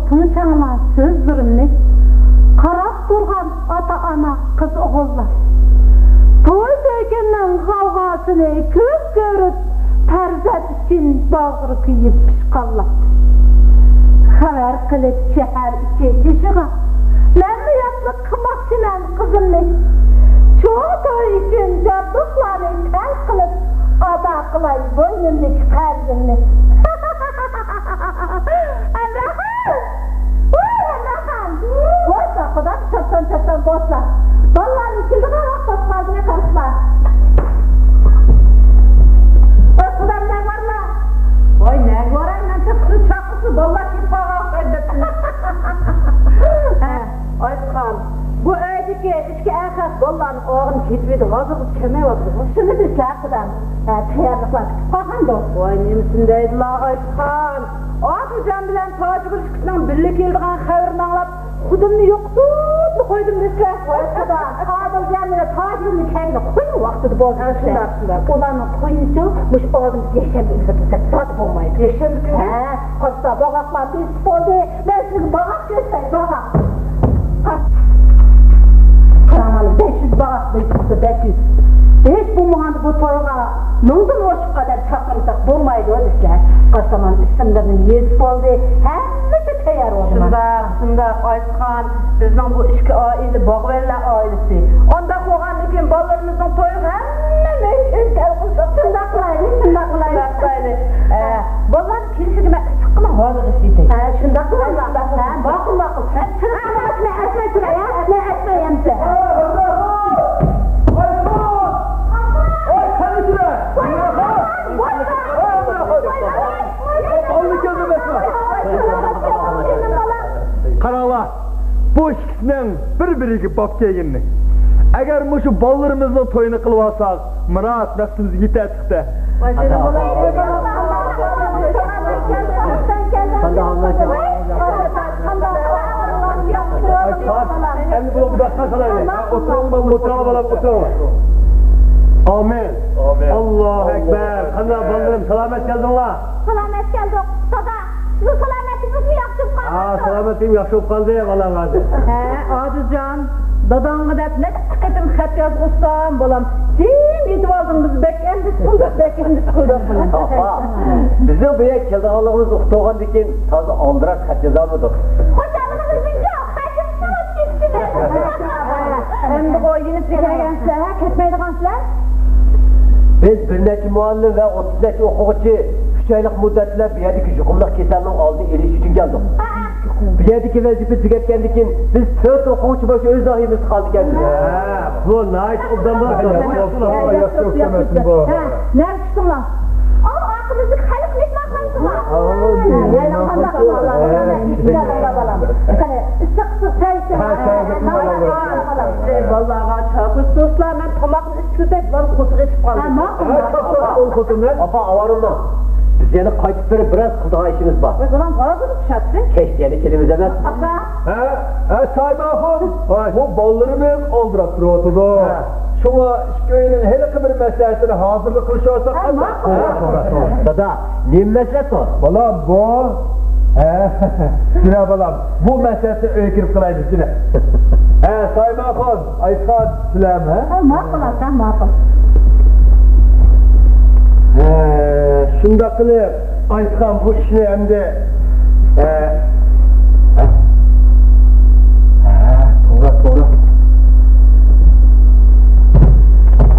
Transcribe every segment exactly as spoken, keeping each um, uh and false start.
تىڭشاڭلار سۆزلىرىمنى، قاراپ تۇرغان ئاتا-ئانا، قىز-ئوغۇللار. توي-تۆكۈننىڭ غەۋغاسىنى كۆز كۆرۈپ، پەرزەنت ئۈچۈن باغرى كۆيۈپ پىشقانلار. خەۋەر قىلىپ شەھەر ئىچى جېشىغا، مەن ياتلىق قىلماقچىمەن قىزىمنى. چوڭ توي ئۈچۈن جابدۇقلارنى تەل قىلىپ، ئادا قىلاي بوينۇمدىكى قەرزىمنى. ھەمراخان! ۋوي، ھەمراخان! بوسلا، قۇدام، چاپسان، چاپسان، بوسلا. بالىلارنى كېلىدىغان ۋاقىت بولۇپ قالدى، قارىسىلا. ۋوي، قۇدام، نەگە بارلا؟ ۋوي، نەگە باراي، مەن تېخى چاقىرسا بالىلار كېلىپ قالغان ئوخشايدۇ دەپتىمەن. ھە، ئايسىخان، بۇ ئۆيدىكى ئىچكى ئەر خەق بالىلارنى ئالغىلى كېتىۋىدى، ھازىرغىچە كەلمەيۋاتىدىغۇ. شۇنى دېسە، قۇدام، ھە، تەييارلىقلار پۈتۈپ قالغاندۇ. ۋاي، نېمىسىنى دەيدىلا، ئايسىخان. ئادىلجان بىلەن تاجىگۈل ئىككىسىنىڭ بىللە كېلىدىغان خەۋىرىنى ئاڭلاپ، خۇدۇمنى يوقىتىپلا قويدۇم دېسىلە. ۋاي خۇدا، ئادىلجان بىلەن تاجىگۈلنى كەينىگە قويما ۋاقتىدا بولدى. ھە، شۇنداق، شۇنداق. ئۇلارنىڭ تويىنىچۇ مۇشۇ ئالدىمىز يەكشەنبە ئېلىۋېتىلسە زادى بولمايدۇ. يەكشەنبە كۈنى؟ ھە، قارىسا، باغاقلار بېسىپ بولدى. مەن سىزگە باغاق كۆرسەتمەي، باغاق. قاراڭلار، بەش يۈز باغاق بېسىپتۇ، بەش يۈز. ھېچ بولمىغاندا بۇ تويغا مىڭدىن ئوشۇق ئادەم چاقىرمىساق بولمايدۇ دېسە، قارىسام، ئىسىملىرىنى يېزىپ بولدى. ھەممىسى تەييار بولدى. شۇنداق، شۇنداق، ئايسىخان، بىزنىڭ بۇ ئىچكى ئائىلە باغۋەنلەر ئائىلىسى. ئۇنداق بولغاندىكىن بالىلىرىمىزنىڭ تويىغا ھەممە مەيدىن كەل قىلساق. شۇنداق قىلايلى، شۇنداق قىلايلى. شۇنداق قىلايلى. ئە، بالىلار كېلىشىگە مەن ئىسسىققىنىڭ ھازىرلىشىپ كېتەي. ھە، شۇنداق قىلايلى. ھە، ماقۇل، ماقۇل. ھە، سىز ئەتمەي، ئەتمەي تۇراي، ھە، ئەتمەي، ئەتمەي ئەمسە. قاراڭلار، بۇ ئىككىسىنىڭ بىر-بىرىگە باب كەلگىنىنى. ئەگەر مۇشۇ بالىلىرىمىزنىڭ تويىنى قىلىۋالساق، مۇراد مەقسىتىمىزگە يېتەتتۇق-دە. ئەمدى بۇ بۇنداق قىلايلى. ئولتۇرۇڭ، ئولتۇرۇڭ، بالام، ئولتۇرۇڭ. ئامىن. ئامىن. ئاللاھۇ ئەكبەر. قانداق بالىلىرىم، سالامەت كەلدىڭلار؟ سالامەت كەلدۇق. دادا، سىزنىڭ سالامەتلىكىڭىزمۇ ياخشى بولۇپ قالدى؟ ھە، سالامەتلىكىم ياخشى بولۇپ قالدى، بالام ھازىر. ھە، ئادىلجان، داداڭغا دەپ نەچچە قېتىم خەت يازغۇزسام، بالام، جىم يېتىۋالدىڭ، بىز بەك ئەندىشە قىلدۇق، بەك ئەندىشە قىلدۇق، بالام. ئاپا، بىزنىڭ بۇ يەرگە كەلىدىغانلىقىمىزنى ئۇقتۇرغاندىن كېيىن تازا ئالدىراش خەت يازالمىدۇق. خۇشاللىقىمىزنىڭ يوق، خەجلىكىمىز. ئەمدى ئويۇنۇپ كەلگەنسىلەر، ھە، كەتمەيدىغانسىلەر؟ بىز بىر نەچچە مۇئەللىم ۋە ئوتتۇز نەچچە ئوقۇغۇچى ئۈچ ئايلىق مۇددەت بىلەن بۇ يەردىكى يۇقۇملۇق كېسەلنىڭ ئالدىنى ئېلىش ئۈچۈن كەلدۇق. بۇ يەردىكى ۋەزىپە تۈگەتكەندىن كېيىن بىز تۆت ئوقۇغۇچى بولۇپ ئۆز ناھىيەمىزدە قالىدىكەنمىز. ھە، بۇ ناھايىتى ئوبدان بولۇپتۇ. ھە، نەگە چۈشتۈڭلار؟ ئاۋۇ ئارقىمىزدىكى خەلق مېھمانخانىسىغا. ھە، قانداق ئەھۋاللار؟ قېنى، ئىسسىق ئىسسىق چاي ئىچىڭلار. ھە، چاي ئىچىپ ئالىمىز. بالىلارغا چاقىرىپ تۇرسىلا، مەن تاماقنى ئىچكۈزدەك بۇلار قورسىقى ئېچىپ قالدى. ھە، ماقۇل. ھە، چاپسان ئوڭ خوتۇنلار. ئاپا، ئاۋارىماڭ. بىز يەنە قايتىپ بېرىپ بىراز قىلىدىغان ئىشىمىز بار. ۋاي، بالام، ھازىرلا پىشاتتى. كەچتە يەنە كېلىمىز ئەمەس. ئاپا. ھە، ھە، سايماخۇن. ۋاي. بۇ بالىلىرىمىز ئالدىراپ تۇرۇۋاتىدۇ. ھە. شۇڭا ئىككى ئۆينىڭ ھېلىقى بىر مەسلىھەتىنى ھازىرلا قىلىشىۋالساق. ھە، ماقۇل. توغرا، توغرا، توغرا. دادا، نېمە مەسلىھەت بۇ؟ بالام، بۇ، ھە، جۈرە بالام، بۇ مەسلىھەتنى ئۆيگە كىرىپ قىلايلى، جۈرە. ھە، سايماخۇن، ئايسىخان، سىلەرمۇ، ھە؟ ھە، ماقۇل، ئاتا، ماقۇل. ھە، شۇنداق قىلىپ، ئايسىخان بۇ ئىشنى ئەمدى، ھە، ھە، ھە، توغرا، توغرا.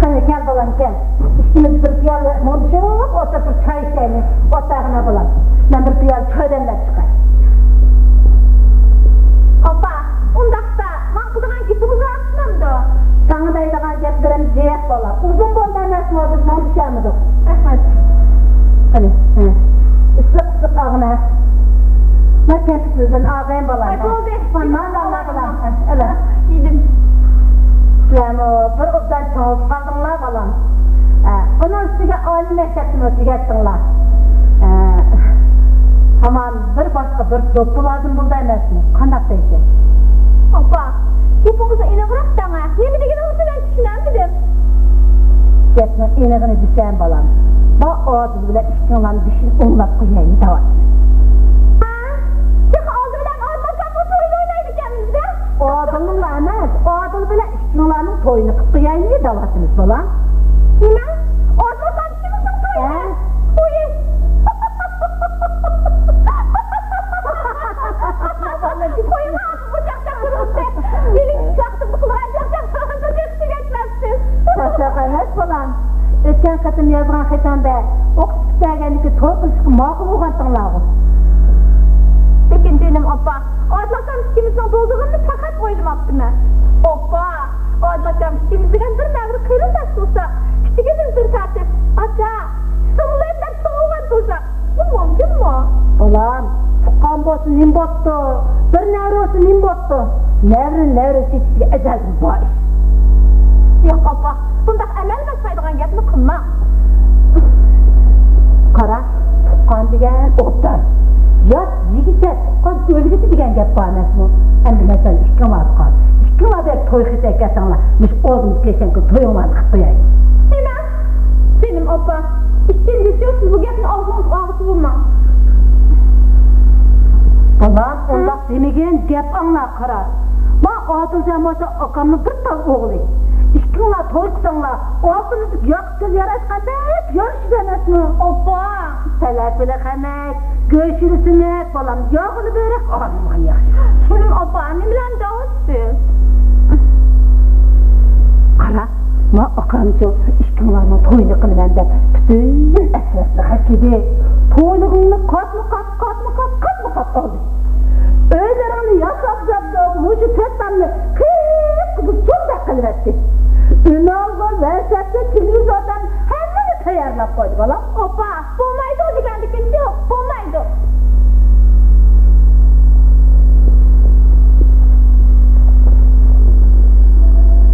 قېنى، كەل، بالام، كەل. ئىككىمىز بىر پىيالە مۇنچىلىق ئولتۇرۇپ بىر چاي ئىچەيلى. ئولتۇرغىنا، بالام. مەن بىر پىيالە چاي دەملەپ چىقاي. ئاپا، ئۇنداقتا، ماڭا قىلىدىغان گېپىڭىز بار ئوخشىمامدۇ؟ ساڭا دەيدىغان گەپلىرىم جىق، بالام. ئۇزۇن بولدى ئەمەسمۇ، بىز مۇڭدىشالمىدۇق. رەھمەت. قېنى، ھە. ئىسسىق، ئىسسىق ئالغىنا. ما كەسىپلىرىدىن ئالغىن، بالام. ئاي، بولدى. مانا، بالام. ئەلە. يېدىم. سىلەرمۇ بىر ئوبدان چوڭىيىپ قالدىڭلار، بالام. ئە، ئۇنىڭ ئۈستىگە ئالىي مەكتەپنىمۇ تۈگەتتىڭلار. ئە، ھامان بىر باشقا بىر دوپپىلاردىن بولدى ئەمەسمۇ؟ قانداق دەيسەن؟ ئاپا، گېپىڭىزنى ئېنىقراق دەڭە. نېمە دېگىنىڭىزنى مەن چۈشىنەلمىدىم. گەپنىڭ ئېنىقىنى دېسەم، بالام، ما ئادىل بىلەن ئىككىڭلارنىڭ بېشىنى ئوڭلاپ قويايلى دەۋاتىمەن. ھە؟ تېخى ئالدى ئۇنىڭلا ئەمەس، ئادىل بىلەن ئىككىڭلارنىڭ تويىنى قىلىپ قويايلى دەۋاتىمىز، بالام. نېمە؟ ئادىل ئاكام ئىككىمىزنىڭ تويىنى؟ ھە. تويى. قويۇڭلار، بۇ چاقچاق قىلىۋاتىدۇ. مېنىڭ ئىككى ۋاقتىمدا قىلغان چاقچاقلىرىمنى تېخى تۈگەتمەپسىز. چاقچاق ئەمەس، بالام. ئۆتكەن قېتىم يازغان خېتىڭدە ئوقۇتقۇچى بەرگەندىكى توي قىلىشقا ماقۇل بولغانتىڭلارغۇ. لېكىن جېنىم ئاپا، ئادىل ئاكام ئىككىمىزنىڭ بولىدىغىنىنى پەقەت ئويلىماپتىمەن. ئاپا، ئادىل ئاكام ئىككىمىز دېگەن بىر نەۋرە قېرىنداش بولسا، كىچىكىدىن بىر تارتىپ، ئاكا، سىڭلىم دەپ چوڭ بولغان بولساق، بۇ مۇمكىنمۇ؟ بالام، تۇغقان بولسا نېمە بوپتۇ؟ بىر نەۋرە بولسا نېمە بوپتۇ؟ نەۋرە، نەۋرە سېتىشكە ئەزەلدىن بار ئىش. ياق، ئاپا، بۇنداق ئەمەلگە ئاشمايدىغان گەپنى قىلماڭ. قارا، تۇغقان دېگەن ئوبدان. يات يېگۈچە تۇغقان ئۆلگۈچە دېگەن گەپ بار ئەمەسمۇ؟ ئەمدى مەسىلەن ئىككىڭلار تۇغقان. ئىككىڭلار بەك توي خېتى ئەكەلسەڭلار، مۇشۇ ئالدىمىزغا كەلسەڭ تويۇڭلارنى قىلىپ قوياي. نېمە؟ جېنىم ئاپا، ئىككىڭلارچۇ بۇ گەپنى ئاغزىڭىزغا ئالغۇچى بولماڭ. بالام، ئۇنداق دېمىگىن، گەپ ئاڭلا، قارا. ما ئادىلجان بولسا ئاكامنىڭ بىر تال ئوغلى. ئىككىڭلار توي قىلساڭلار، ئالدىمىزدىكى ياقۇت گۈل ياراشقاندەك يارىشىدۇ ئەمەسمۇ؟ ئاپا! پەلەك بىلەن خەمەك، گۆشىدە سۆڭەك، بالام، ياغلى بۆرەك ئالمىغان ياخشى. جېنىم ئاپا، نېمىلەرنى دەۋاتىسىز؟ قارا، ما ئاكامچۇ ئىككىڭلارنىڭ تويىنى قىلىمەن دەپ پۈتۈن ئەترەتنى خەتلىدى. تويلۇقۇڭنى قاتمۇ قات، قاتمۇ قات، قاتمۇ قات قىلدى. ئۆيلىرىڭنى ياساپ زاپتۇق، مۇشۇ تۆت تامنى قىپقىزىل چومدەك قىلىۋەتتى. ئۈنئالغۇ، ۋاتساپتا، تېلېۋىزوردىن ھەممىنى تەييارلاپ قويدى، بالام. ئاپا، بولمايدۇ دېگەندىكىنچۇ، بولمايدۇ.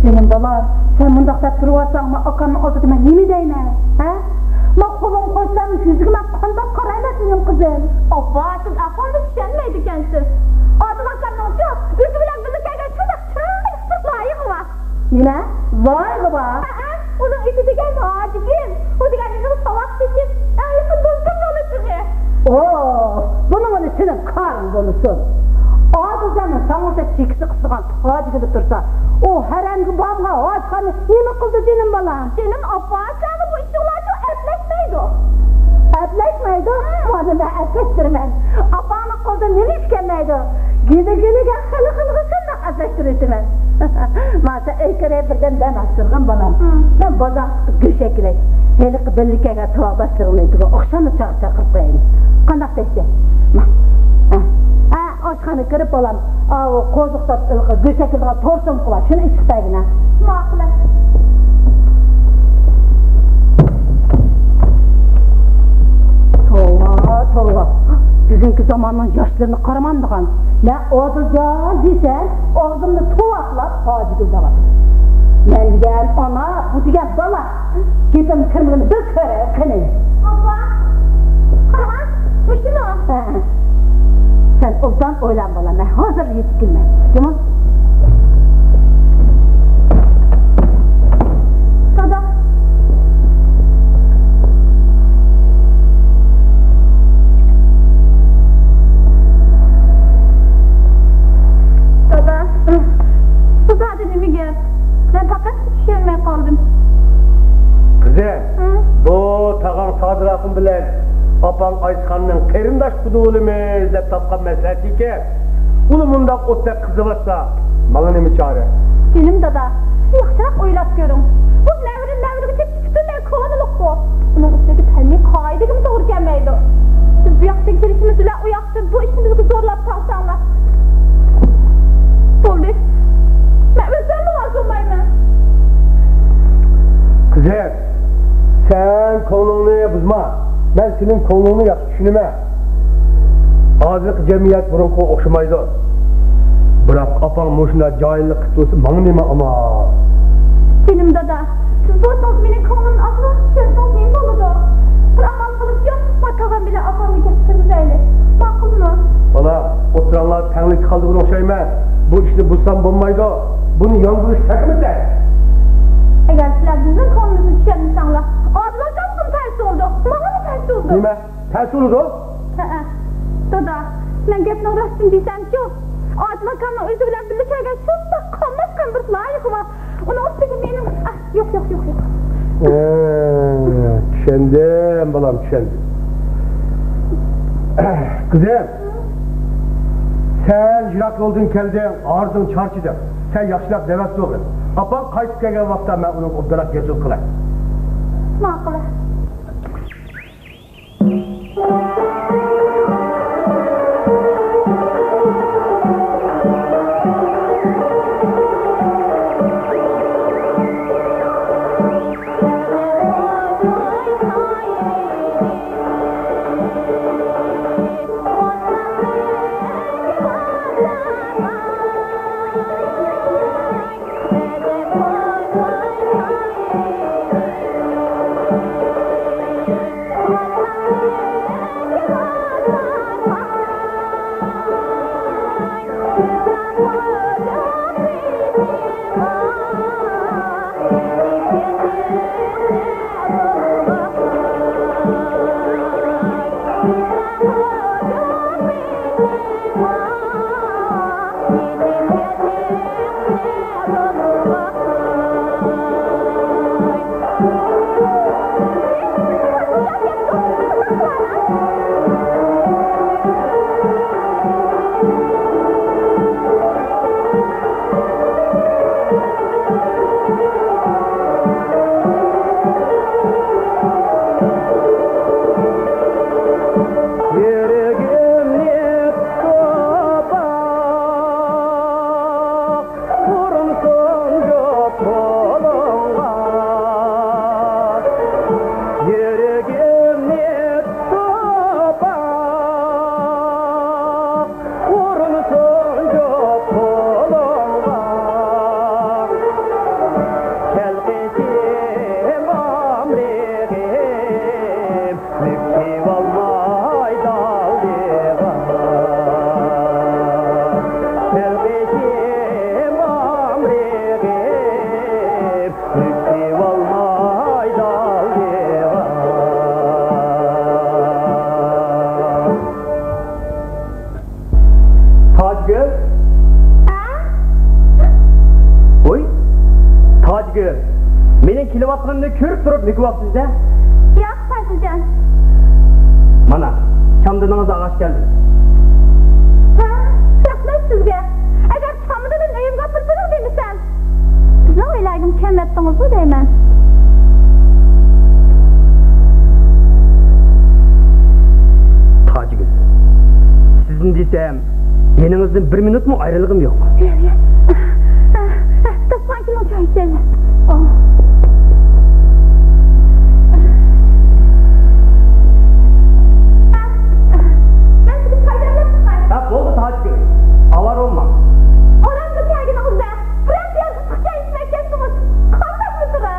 جېنىم بالام، سەن مۇنداق دەپ تۇرۇۋاتساڭ، مەن ئاكامنىڭ ئالدىدا مەن نېمە دەيمەن، ھە؟ مەن قولۇم قويسام، يۈزىگە مەن قانداق قارايمەن سېنىڭ قىزىم؟ ئاپا، سىز ئەھۋالنى چۈشەنمەيدىكەنسىز. ئادىل ئاكامنىڭچۇ ئۆزى بىلەن بىللە كەلگەن شۇنداق چىرايلىق بىر لايىقى بار. نېمە؟ لايىقى بار؟ ھەئە، ئۇنىڭ ئېتى دېگەن ھاجىگۈل. ئۇ دېگەن مېنىڭ ساۋاقدىشىم، ئەڭ يېقىن دوستۇم بولىدىغۇ. ئو، بۇنىڭ بىلەن سېنىڭ كارىڭ بولمىسۇن. ئادىلجاننىڭ ساڭا ئوخشاپ چېكىسى قىسىلغان ھاجىگۈلى تۇرسا، ئۇ ھەرەمگە بارمىغان ھاجىخاننى نېمە قىلىدۇ جېنىم بالام؟ جېنىم ئاپا، ساڭا بۇ ئىشىڭلارچۇ ئەپلەشمەيدۇ. ئەپلەشمەيدۇ؟ مانا مەن ئەپلەشتۈرىمەن. ئاپاڭنىڭ قولىدا نېمە ئىش كەلمەيدۇ؟ گېلى-گېلىگە، خېلى-خېلىغا شۇنداق ئەپلەشتۈرۈۋېتىمەن. مانا سەن ئۆيگە كىرىپ بىردەم دەم ئالسۇن بالام. مەن بازار چىقىپ گۆشەك كېلەي. ھېلىقى بىللە كەلگەن ساۋاقداشلىرىڭنى ئۆيىگە ئاخشاملا چاقىرىپ قويايلى. قانداق دەيسىز؟ ھە، ئاشخانىغا كىرىپ بالام، ئاۋۇ قوزۇق سات، گۆشەك كېلىدىغان تور سومكا بار، شۇنى ئېچىپ بەرگىنە. ماقۇل. توۋا، توۋا. بۈگۈنكى زاماننىڭ ياشلىرىنى قارىمامدىغان. مەن ئادىلجان دېسەم، ئاغزىمنى تۇۋاقلاپ ھاجىگۈل دەۋاتىدۇ. مەن دېگەن ئانا، بۇ دېگەن بالا. گېپىمنى كىرمىگىنى بىر كۆرەي قېنى. ئاپا، قارا، مۇشۇنى. ھە، ھە. سەن ئوبدان ئويلان بالام، مەن ھازىرلا يېتىپ كېلىمەن. جۇمۇ. دادا. دادا، بۇ زادى نېمە گەپ؟ مەن پەقەت چۈشەنمەي قالدىم. قىزىم، ھە؟ بۇ تاغاڭ سادىر ئاخۇن بىلەن ئاپاڭ ئايسىخاننىڭ قېرىنداش قۇدۇلىمىز دەپ تاپقان مەسلىھەتى ئىكەن. ئۇنى مۇنداق ئوتتەك قىزىۋاتسا، ماڭا نېمە چارە؟ جېنىم دادا، ياخشىراق ئويلاپ كۆرۈڭ. بۇ نەۋرە نەۋرىگىچە پۈتۈنلەي كونىلىققۇ. ئۇنىڭ ئۈستىگە پەننىي قائىدىگىمۇ توغرا كەلمەيدۇ. بىز بۇ ياقتىن كېلىشىمىز بىلەن ئۇ ياقتىن بۇ ئىشنى بىزگە زورلاپ سالساڭلار. بولدى. مەن ئۆزۈممۇ رازى بولمايمەن. قىزىم، سەن كۆڭلۈڭنى بۇزما. مەن سېنىڭ كۆڭلۈڭنى ياخشى چۈشىنىمەن. ھازىرقى جەمئىيەت بۇرۇنقىغا ئوخشىمايدۇ. بىراق ئاپاڭ مۇشۇنداق جاھىللىق قىلىپ تۇرسا، ماڭا نېمە ئامان؟ جېنىم دادا، سىز بولسىڭىز مېنىڭ كۆڭلۈمنى ئازراق چۈشەنسىڭىز نېمە بولىدۇ؟ بىر ئامال قىلىپ يوق، ما تاغام بىلەن ئاپامنى گەپلەشتۈرۈۋېتەيلى. ماقۇلمۇ؟ بالام، ئوتتۇراڭلار تەڭلىكتە قالىدىغان ئوخشايمەن. بۇ ئىشنى بۇزسام بولمايدۇ. بۇنى ياندۇرۇش تېخىمۇ تەس. ئەگەر سىلەر بىزنىڭ كۆڭلىمىزنى چۈشەنمىسەڭلار، ئادىل ئاكامغىمۇ تەس بولىدۇ، ماڭىمۇ تەس بولىدۇ. نېمە؟ تەس بولىدۇ؟ ھەئە. دادا، مەن گەپنىڭ راستىنى دېسەمچۇ، ئادىل ئاكامنىڭ ئۆزى بىلەن بىللە كەلگەن شۇنداق قالمايدىغان بىر لايىقى بار. ئۇنىڭ ئۈستىگە مېنىڭ، ئاھ، يوق، يوق، يوق، يوق. ئە، چۈشەندىم، بالام، چۈشەندىم. قىزىم، سەن يىراق يولدىن كەلدىڭ، ئارزۇڭ چارچىدىڭ. سەن ياخشىراق دەۋەتسۇن. ئاپاڭ قايتىپ كەلگەن ۋاقىتتا مەن ئۇنىڭغا ئوبدانراق ھېساب قىلاي. ماقۇل. يۈرىكىمنى تۇتۇپ باق، ئۇرۇنسۇن جۇت قولۇڭغا. يۈرىكىمنى تۇتۇپ باق، ئۇرۇنسۇن جۇت قولۇڭغا. كەل قېشىم ئامرىغىم، مۈكۈۋالماي دالدىغا. كەل قېشىم ئامرىغىم، مۈكۈۋالماي دالدىغا. تاجگۈل؟ ھە؟ ۋوي، تاجگۈل، مېنىڭ كېلىۋاتقىنىمنى كۆرۈپ تۇرۇپ مۆكۈۋاپسىز-دە. ياق، پازىلجان. مانا، چامدىنىڭىزنى ئاغاچ كەلدىم. ھە، رەھمەت سىزگە. ئەگەر چامدىنىمنى ئۆيۈمگە ئاپىرىپ بېرىڭ دېمىسەم. سىزنىڭ ئۆيلەرگىمۇ كەلمەپتىڭىزغۇ دەيمەن. تاجگۈل، سىزنى دېسەم، يېنىڭىزدىن بىر مىنۇتمۇ ئايرىلغۇم يوق. يا، يا. داستىخان كېلىڭ، چاي ئىچەيلى. مەن سىزگە چاي تەييارلاپ چىقاي. ھە، بولدى، تاجگۈل. ئاۋارە بولماڭ. ئورامغا كەلگىنىڭىزدە بىرەر پىيالە ئىسسىق چاي ئىچمەي كەتسىڭىز، قانداقمۇ تۇرا؟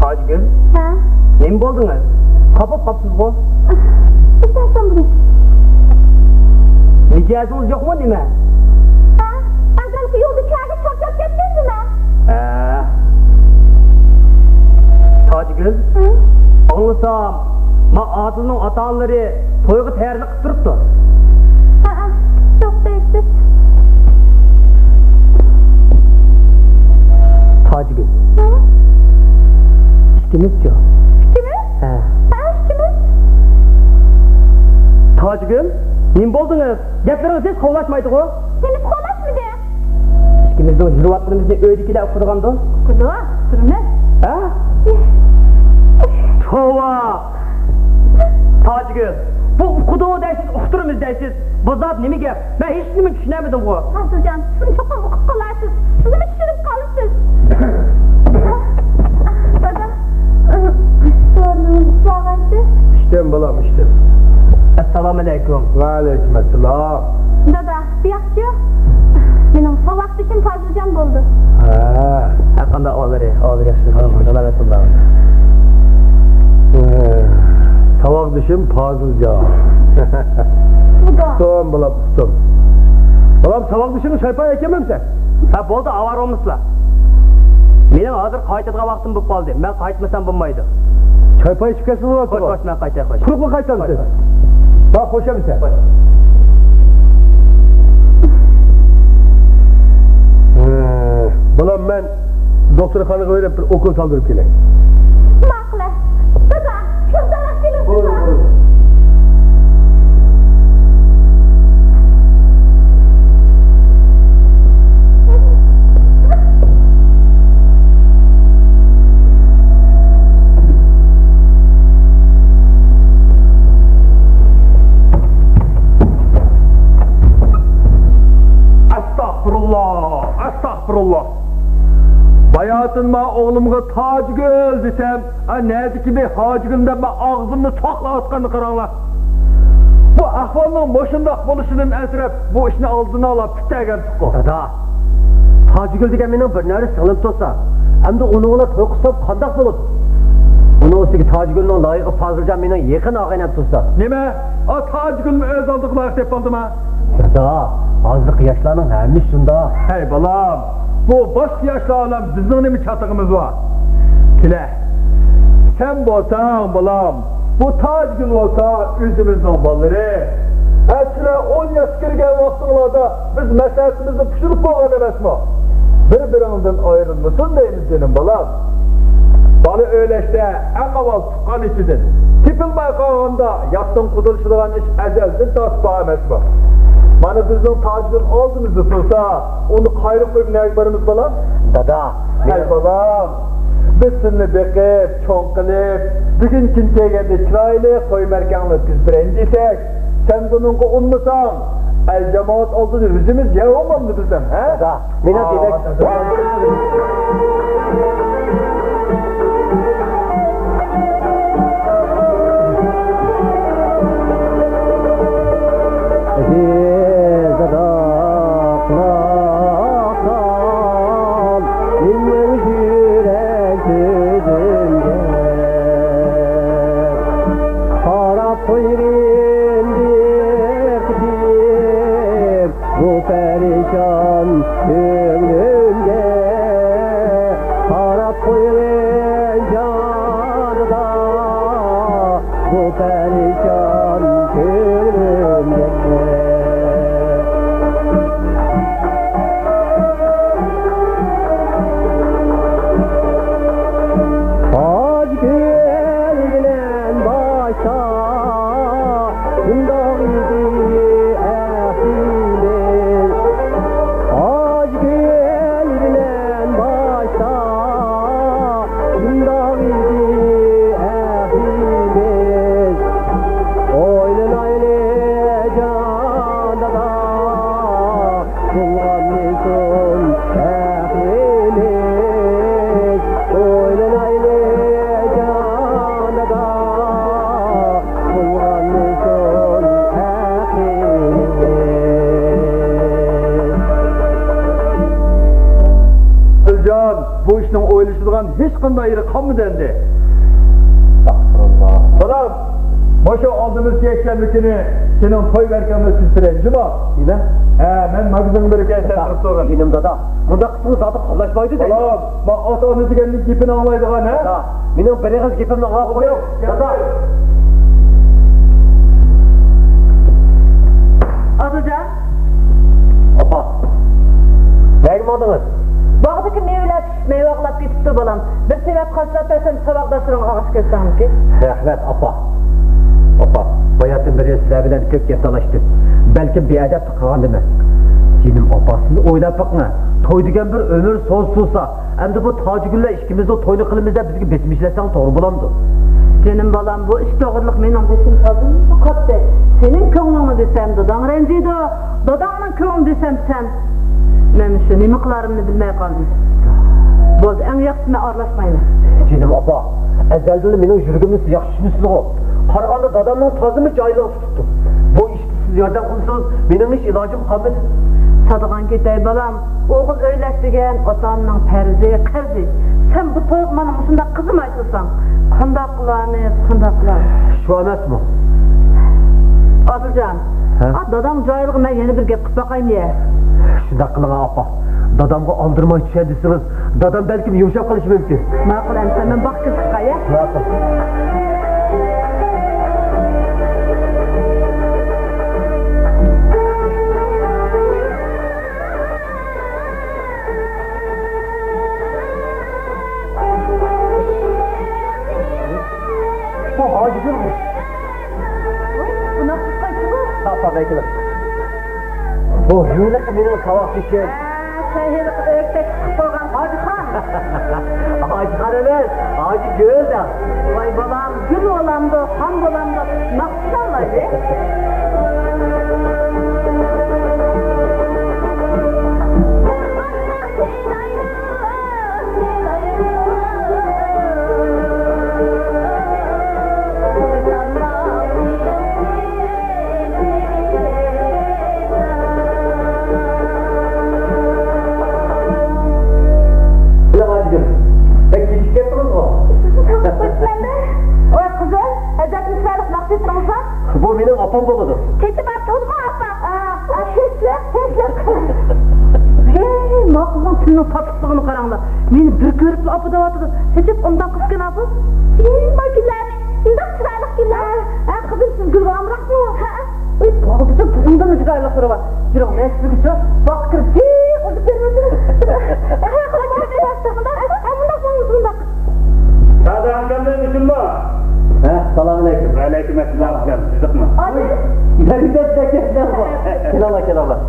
تاجگۈل؟ ھە؟ نېمە بولدىڭىز؟ خاپا بولۇپ قاپسىزغۇ؟ ئىشتىن سۇندۇم. مىجەزىڭىز يوقمۇ نېمە؟ ھە؟ ئەزەلكى يولدا چۆگە چارچاپ كەتكەندىمەن. ھە. تاجگۈل، ھە؟ ئاڭلىسام، ما ئادىلنىڭ ئاتا-ئانىلىرى تويغا تەييارلىق قىلىپ تۇرۇپتۇ. ھە، ھە. يوق دەيسىز. تاجگۈل. ھە؟ ئىككىمىزچۇ؟ ئىككىمىز؟ ھە. ھە، ئىككىمىز. تاجگۈل، نېمە بولدىڭىز؟ گەپلىرىڭىز ھېچ قوغلاشمايدىغۇ؟ نېمىسى قوغلاشمىدى؟ ئىككىمىزنىڭ يۈرۈۋاتقىنىمىزنى ئۆيدىكىلەر ئۇقىدىغاندۇ؟ ئۇقىدۇ، ئۇقتۇرىمىز. ھە؟ توۋا! تاجگۈل، بۇ ئۇقىدۇ دەيسىز، ئۇقتۇرىمىز دەيسىز. بۇ زادى نېمە گەپ؟ مەن ھېچنېمە چۈشىنەلمىدىمغۇ؟ پازىلجان، سىزمۇ چوقۇم ئۇقۇپ قالارسىز. سىزمۇ چۈشىنىپ قالىسىز. دادا، سورۇنىڭىز ئىچىۋالغانسىز. ئىچتىم، بالام، ئىچتىم. ئەسسالامۇئەلەيكۇم. ۋەئەلەيكۇم ئەسسالام. دادا، بۇ ياقچۇ؟ ساۋاقدىشىم پازىلجان بولدى. ھە. ھە، قانداق ئاۋازلىرى؟ ئاۋازى ياخشى. ھە، خوش. سالامەت بولۇڭ. ھە. ساۋاقدىشىم پازىلجان. ئۇقتۇم، بالام، ئۇقتۇم. بالام، ساۋاقدىشىڭ چايپاي ئەكەلمەمسەن؟ ھە، بولدى، ئاۋارە بولمىسىلا. مېنىڭ ھازىر قايتىدىغان ۋاقتىم بولۇپ قالدى. مەن قايتمىسام بولمايدۇ. چايپاي ئىچىپ كەتسىڭىز بولىدۇ. خوش، خوش، مەن قايتاي، خوش. قۇرۇقلا قايتامسەن؟ خوش، خوش. ھە، خوش ئەمىسە. خوش. ھە، بالام، مەن دوختۇرخانىغا بېرىپ بىر ئوكۇل سالدۇرۇپ كېلەي. ماقۇل. دادا، كۆپ زاراق كېلىڭ. بولدى، دادا. بولدى. ئەستەغپۇرۇللا، ئەستەغپۇرۇللا. باياتىن مەن ئوغلۇمغا تاجگۈل دېسەم، ئا، نەدىكى بىر ھاجىگۈل دەپ مەن ئاغزىمنى چوقلاۋاتقاننى قاراڭلار. بۇ ئەھۋالنىڭ مۇشۇنداق بولۇشىدىن ئەنسىرەپ، بۇ ئىشنى ئالدىنى ئالا پۈتتۈرگەنتۇققۇ. دادا، تاجگۈل دېگەن مېنىڭ بىر نەۋرە سىڭلىم تۇرسا، ئەمدى ئۇنىڭ بىلەن توي قىلسام قانداق بولىدۇ؟ ئۇنىڭ ئۈستىگە تاجگۈلنىڭ لايىقى پازىلجان مېنىڭ يېقىن ئاغىنەم تۇرسا. نېمە؟ ئا، تاجگۈلمۇ ئۆز ئالدىغا لايىق دەپ قالدىما؟ دادا، ھازىرقى ياشلارنىڭ ھەممىسى شۇنداق. ھەي بالام، بۇ باشقا ياشلار بىلەن بىزنىڭ نېمە چاتىقىمىز بار؟ كېلە، سەن بولساڭ بالام، بۇ تاجگۈل بولسا ئۆزىمىزنىڭ بالىلىرى. ھە، سىلەر ئون ياشقا كىرگەن ۋاقتىڭلاردا بىز مەسلىھەتىمىزنى پۈتتۈرۈپ بولغان ئەمەسمۇ؟ بىر-بىرىڭدىن ئايرىلمىسۇن دەيمىز جېنىم بالام. بالا ئۆيلەشتە ئەڭ ئاۋۋال تۇغقان ئىچىدىن، تېپىلماي قالغاندا ياتتىن قۇتۇلۇشىدىغان ئىش ئەزەلدىن تارتىپ بار ئەمەسمۇ؟ مانا بىزنىڭ تاجدىن ئالدىمىزدا تۇرسا، ئۇنى قايرىپ قويۇپ نەگە بارىمىز بالام؟ دادا، ھەي بالام، بىز سىلىنى بېقىپ، چوڭ قىلىپ، بۈگۈن كۈن كەلگەندە چىرايلىق توي مەرىكەڭنى ئۆتكۈزۈپ بېرەيلى دېسەك، سەن بۇنىڭغا ئۇنىمىساڭ، ئەل جامائەت ئالدىدا يۈزىمىز يەۋ بولمامدۇ بىزنىڭ، ھە؟ دادا، مېنىڭ دېمەك. ئەزىز دادا، قۇلاق سال، مېنىڭ يۈرەك سۆزۈمگە. قاراپ قويغىن بىر قېتىم بۇ پەرىشان كۆڭلۈمگە. قاراپ قويغىن جانىدا بۇ پەرىشان كۆڭلۈمگە. تاجگۈل بىلەن باشتا شۇنداق ئىدى ئەھدىمىز. تاجگۈل بىلەن باشتا شۇنداق ئىدى ئەھدىمىز. ئويلىنايلى جان دادا، بولغانمىسۇن ئەھلىمىز؟ ئويلىنايلى جان دادا، بولغانمىسۇن ئەھلىمىز؟ ئەلجان، بۇ ئىشنىڭ ئويلىشىدىغان ھېچقانداق يېرى قالمىدى ئەمدى. ئەستەغپۇرۇللا. بالام، مۇشۇ ئالدىمىزدىكى يەكشەنبە كۈنى سېنىڭ توي مەرىكەڭنى ئۆتكۈزۈپ بېرەي، جۇمۇ. نېمە؟ ھە، مەن ماگىزىنغا بېرىپ كەلسەم تۇرۇپ تۇرغىن. جېنىم دادا، مۇنداق قىلسىڭىز زادى قاملاشمايدۇ دەيمەن. بالام، مانا ئاتا-ئانا دېگەننىڭ گېپىنى ئاڭلايدىغان، ھە؟ دادا، مېنىڭ بىر ئېغىز گېپىمنى ئاڭلاپ قويۇڭ. دادا. ئابلىجان. ئاپا، نەگە ماڭدىڭىز؟ باغدىكى مېۋىلەر پىشىپ مەيۋە ئاغلاپ كېتىپتۇ، بالام. بىر سېۋەت قاچىلاپ بەرسەم، ساۋاقداشلىرىڭغا ئاغىچ كەلسەڭمىكىن؟ رەھمەت، ئاپا. ئاپا، باياتىن بېرى سىلەر بىلەن كۆپ گەپ تالاشتىم. بەلكىم بىئەدەپلىك قىلغاندىمەن. جېنىم ئاپا، سىز ئويلاپ بېقىڭ. توي دېگەن بىر ئۆمۈر سوزۇلسا، ئەمدى بۇ تاجىگۈللەر ئىككىمىزنىڭ تويىنى قىلىمىز دەپ بىزگە بېسىم ئىشلەتسەڭ توغرا بولامدۇ؟ جېنىم بالام، بۇ ئىش توغرىلىق مېنىڭ بېشىم تازىمۇ قاتتى. سېنىڭ كۆڭلۈڭنى دېسەم، داداڭ رەنجىيدۇ، داداڭنىڭ كۆڭلىنى دېسەم، سەن. مەن شۇ نېمە قىلارىمنى بىلمەي قالدىم. بولدى، ئەڭ ياخشىسى مەن ئارىلاشمايمەن. جېنىم ئاپا، ئەزەلدىنلا مېنىڭ يۈرىكىمنى سىز ياخشى چۈشىنىسىزغۇ؟ قارىغاندا دادامنىڭ تازىمۇ جايلىقى تۇتۇپتۇ. بۇ ئىشتا سىز ياردەم قىلمىسىڭىز، مېنىڭ ھېچ ئىلاجىم قالمىدى. سادىغان كېتەي، بالام. ئوغۇل ئۆيلەش دېگەن ئاتا-ئانىنىڭ پەرزى، قەرزى. سەن بۇ تويغا مانا مۇشۇنداق قىزىماي تۇرساڭ، قانداق قىلارمىز، قانداق قىلارمىز؟ شۇ ئەمەسمۇ؟ ئادىلجان، ھە؟ ئا، داداڭ جاھىلغا مەن يەنە بىر گەپ قىلىپ باقايمۇ يە؟ شۇنداق قىلىڭ، ئاپا. دادامغا ئالدىرىماي چۈشەن دېسىڭىز، دادام بەلكىم يۇمشاپ قېلىشى مۇمكىن. ماقۇل، ئەمىسە مەن باققىلى چىقاي، ھە؟ ماقۇل. بۇ ھاجىگۈلمۇ؟ بۇنداق چىققان كىم بۇ؟ ساقلاپ ئەكېلىڭ. بۇ ھېلىقى مېنىڭ ساۋاقدىشىم. ھە، سەن ھېلىقى ئۆكتەك چىقىپ قالغان ھاجىخان. ھاجىخان ئەمەس، ھاجىگۈل دە. ۋاي بالام، گۈل بولامدۇ، خان بولامدۇ، ناخشا چالمايلى. بەك كېچىكىپ كەتتىڭىزغۇ؟ سىزنى تاپقىلى قويۇپتىمەن-دە. ۋاي قىزىم، ئەجەبمۇ چىرايلىق ناخشا ئېيتتىڭىز-ھە. بۇ مېنىڭ ئاپام بولىدۇ. تېتى بار تۇغما ئاپا. ئا، ئا، تېزلىك، تېزلىك. ھەي، ما قىزنىڭ تىلىنىڭ تاتلىقلىقىنى قاراڭلار. مېنى بىر كۆرۈپلا ئاپا دەۋاتىدۇ. ئەجەب ئوبدان قىزكەن-ھە بۇ. ھەي، ما گۈللەرنى، مۇنداق چىرايلىق گۈللەر. ھە، قىزىم، سىز گۈلگە ئامراقمۇ؟ ھە. ئۇي، باغدا بۇنىڭدىنمۇ چىرايلىقلىرى بار. يۈرۈڭ، مەن سىزگە شۇ باققا كىرىپ جىق ئۇرۇپ بېرىۋېتىمەن. ھە، قىلىڭ، قىلىڭ، قىلىڭ. مۇنداق، مۇنداق، مۇنداق. سادام ئاكامدىن ئۈچۈنمۇ؟ ھە، سالام ئەلەيكۇم. ۋەئەلەيكۇم ئەسسالام ئاكام، تۇيۇقمۇ؟ ئادىل. مەرىپەت بەكرەمدىن بۇ. كېلىڭلار، كېلىڭلار.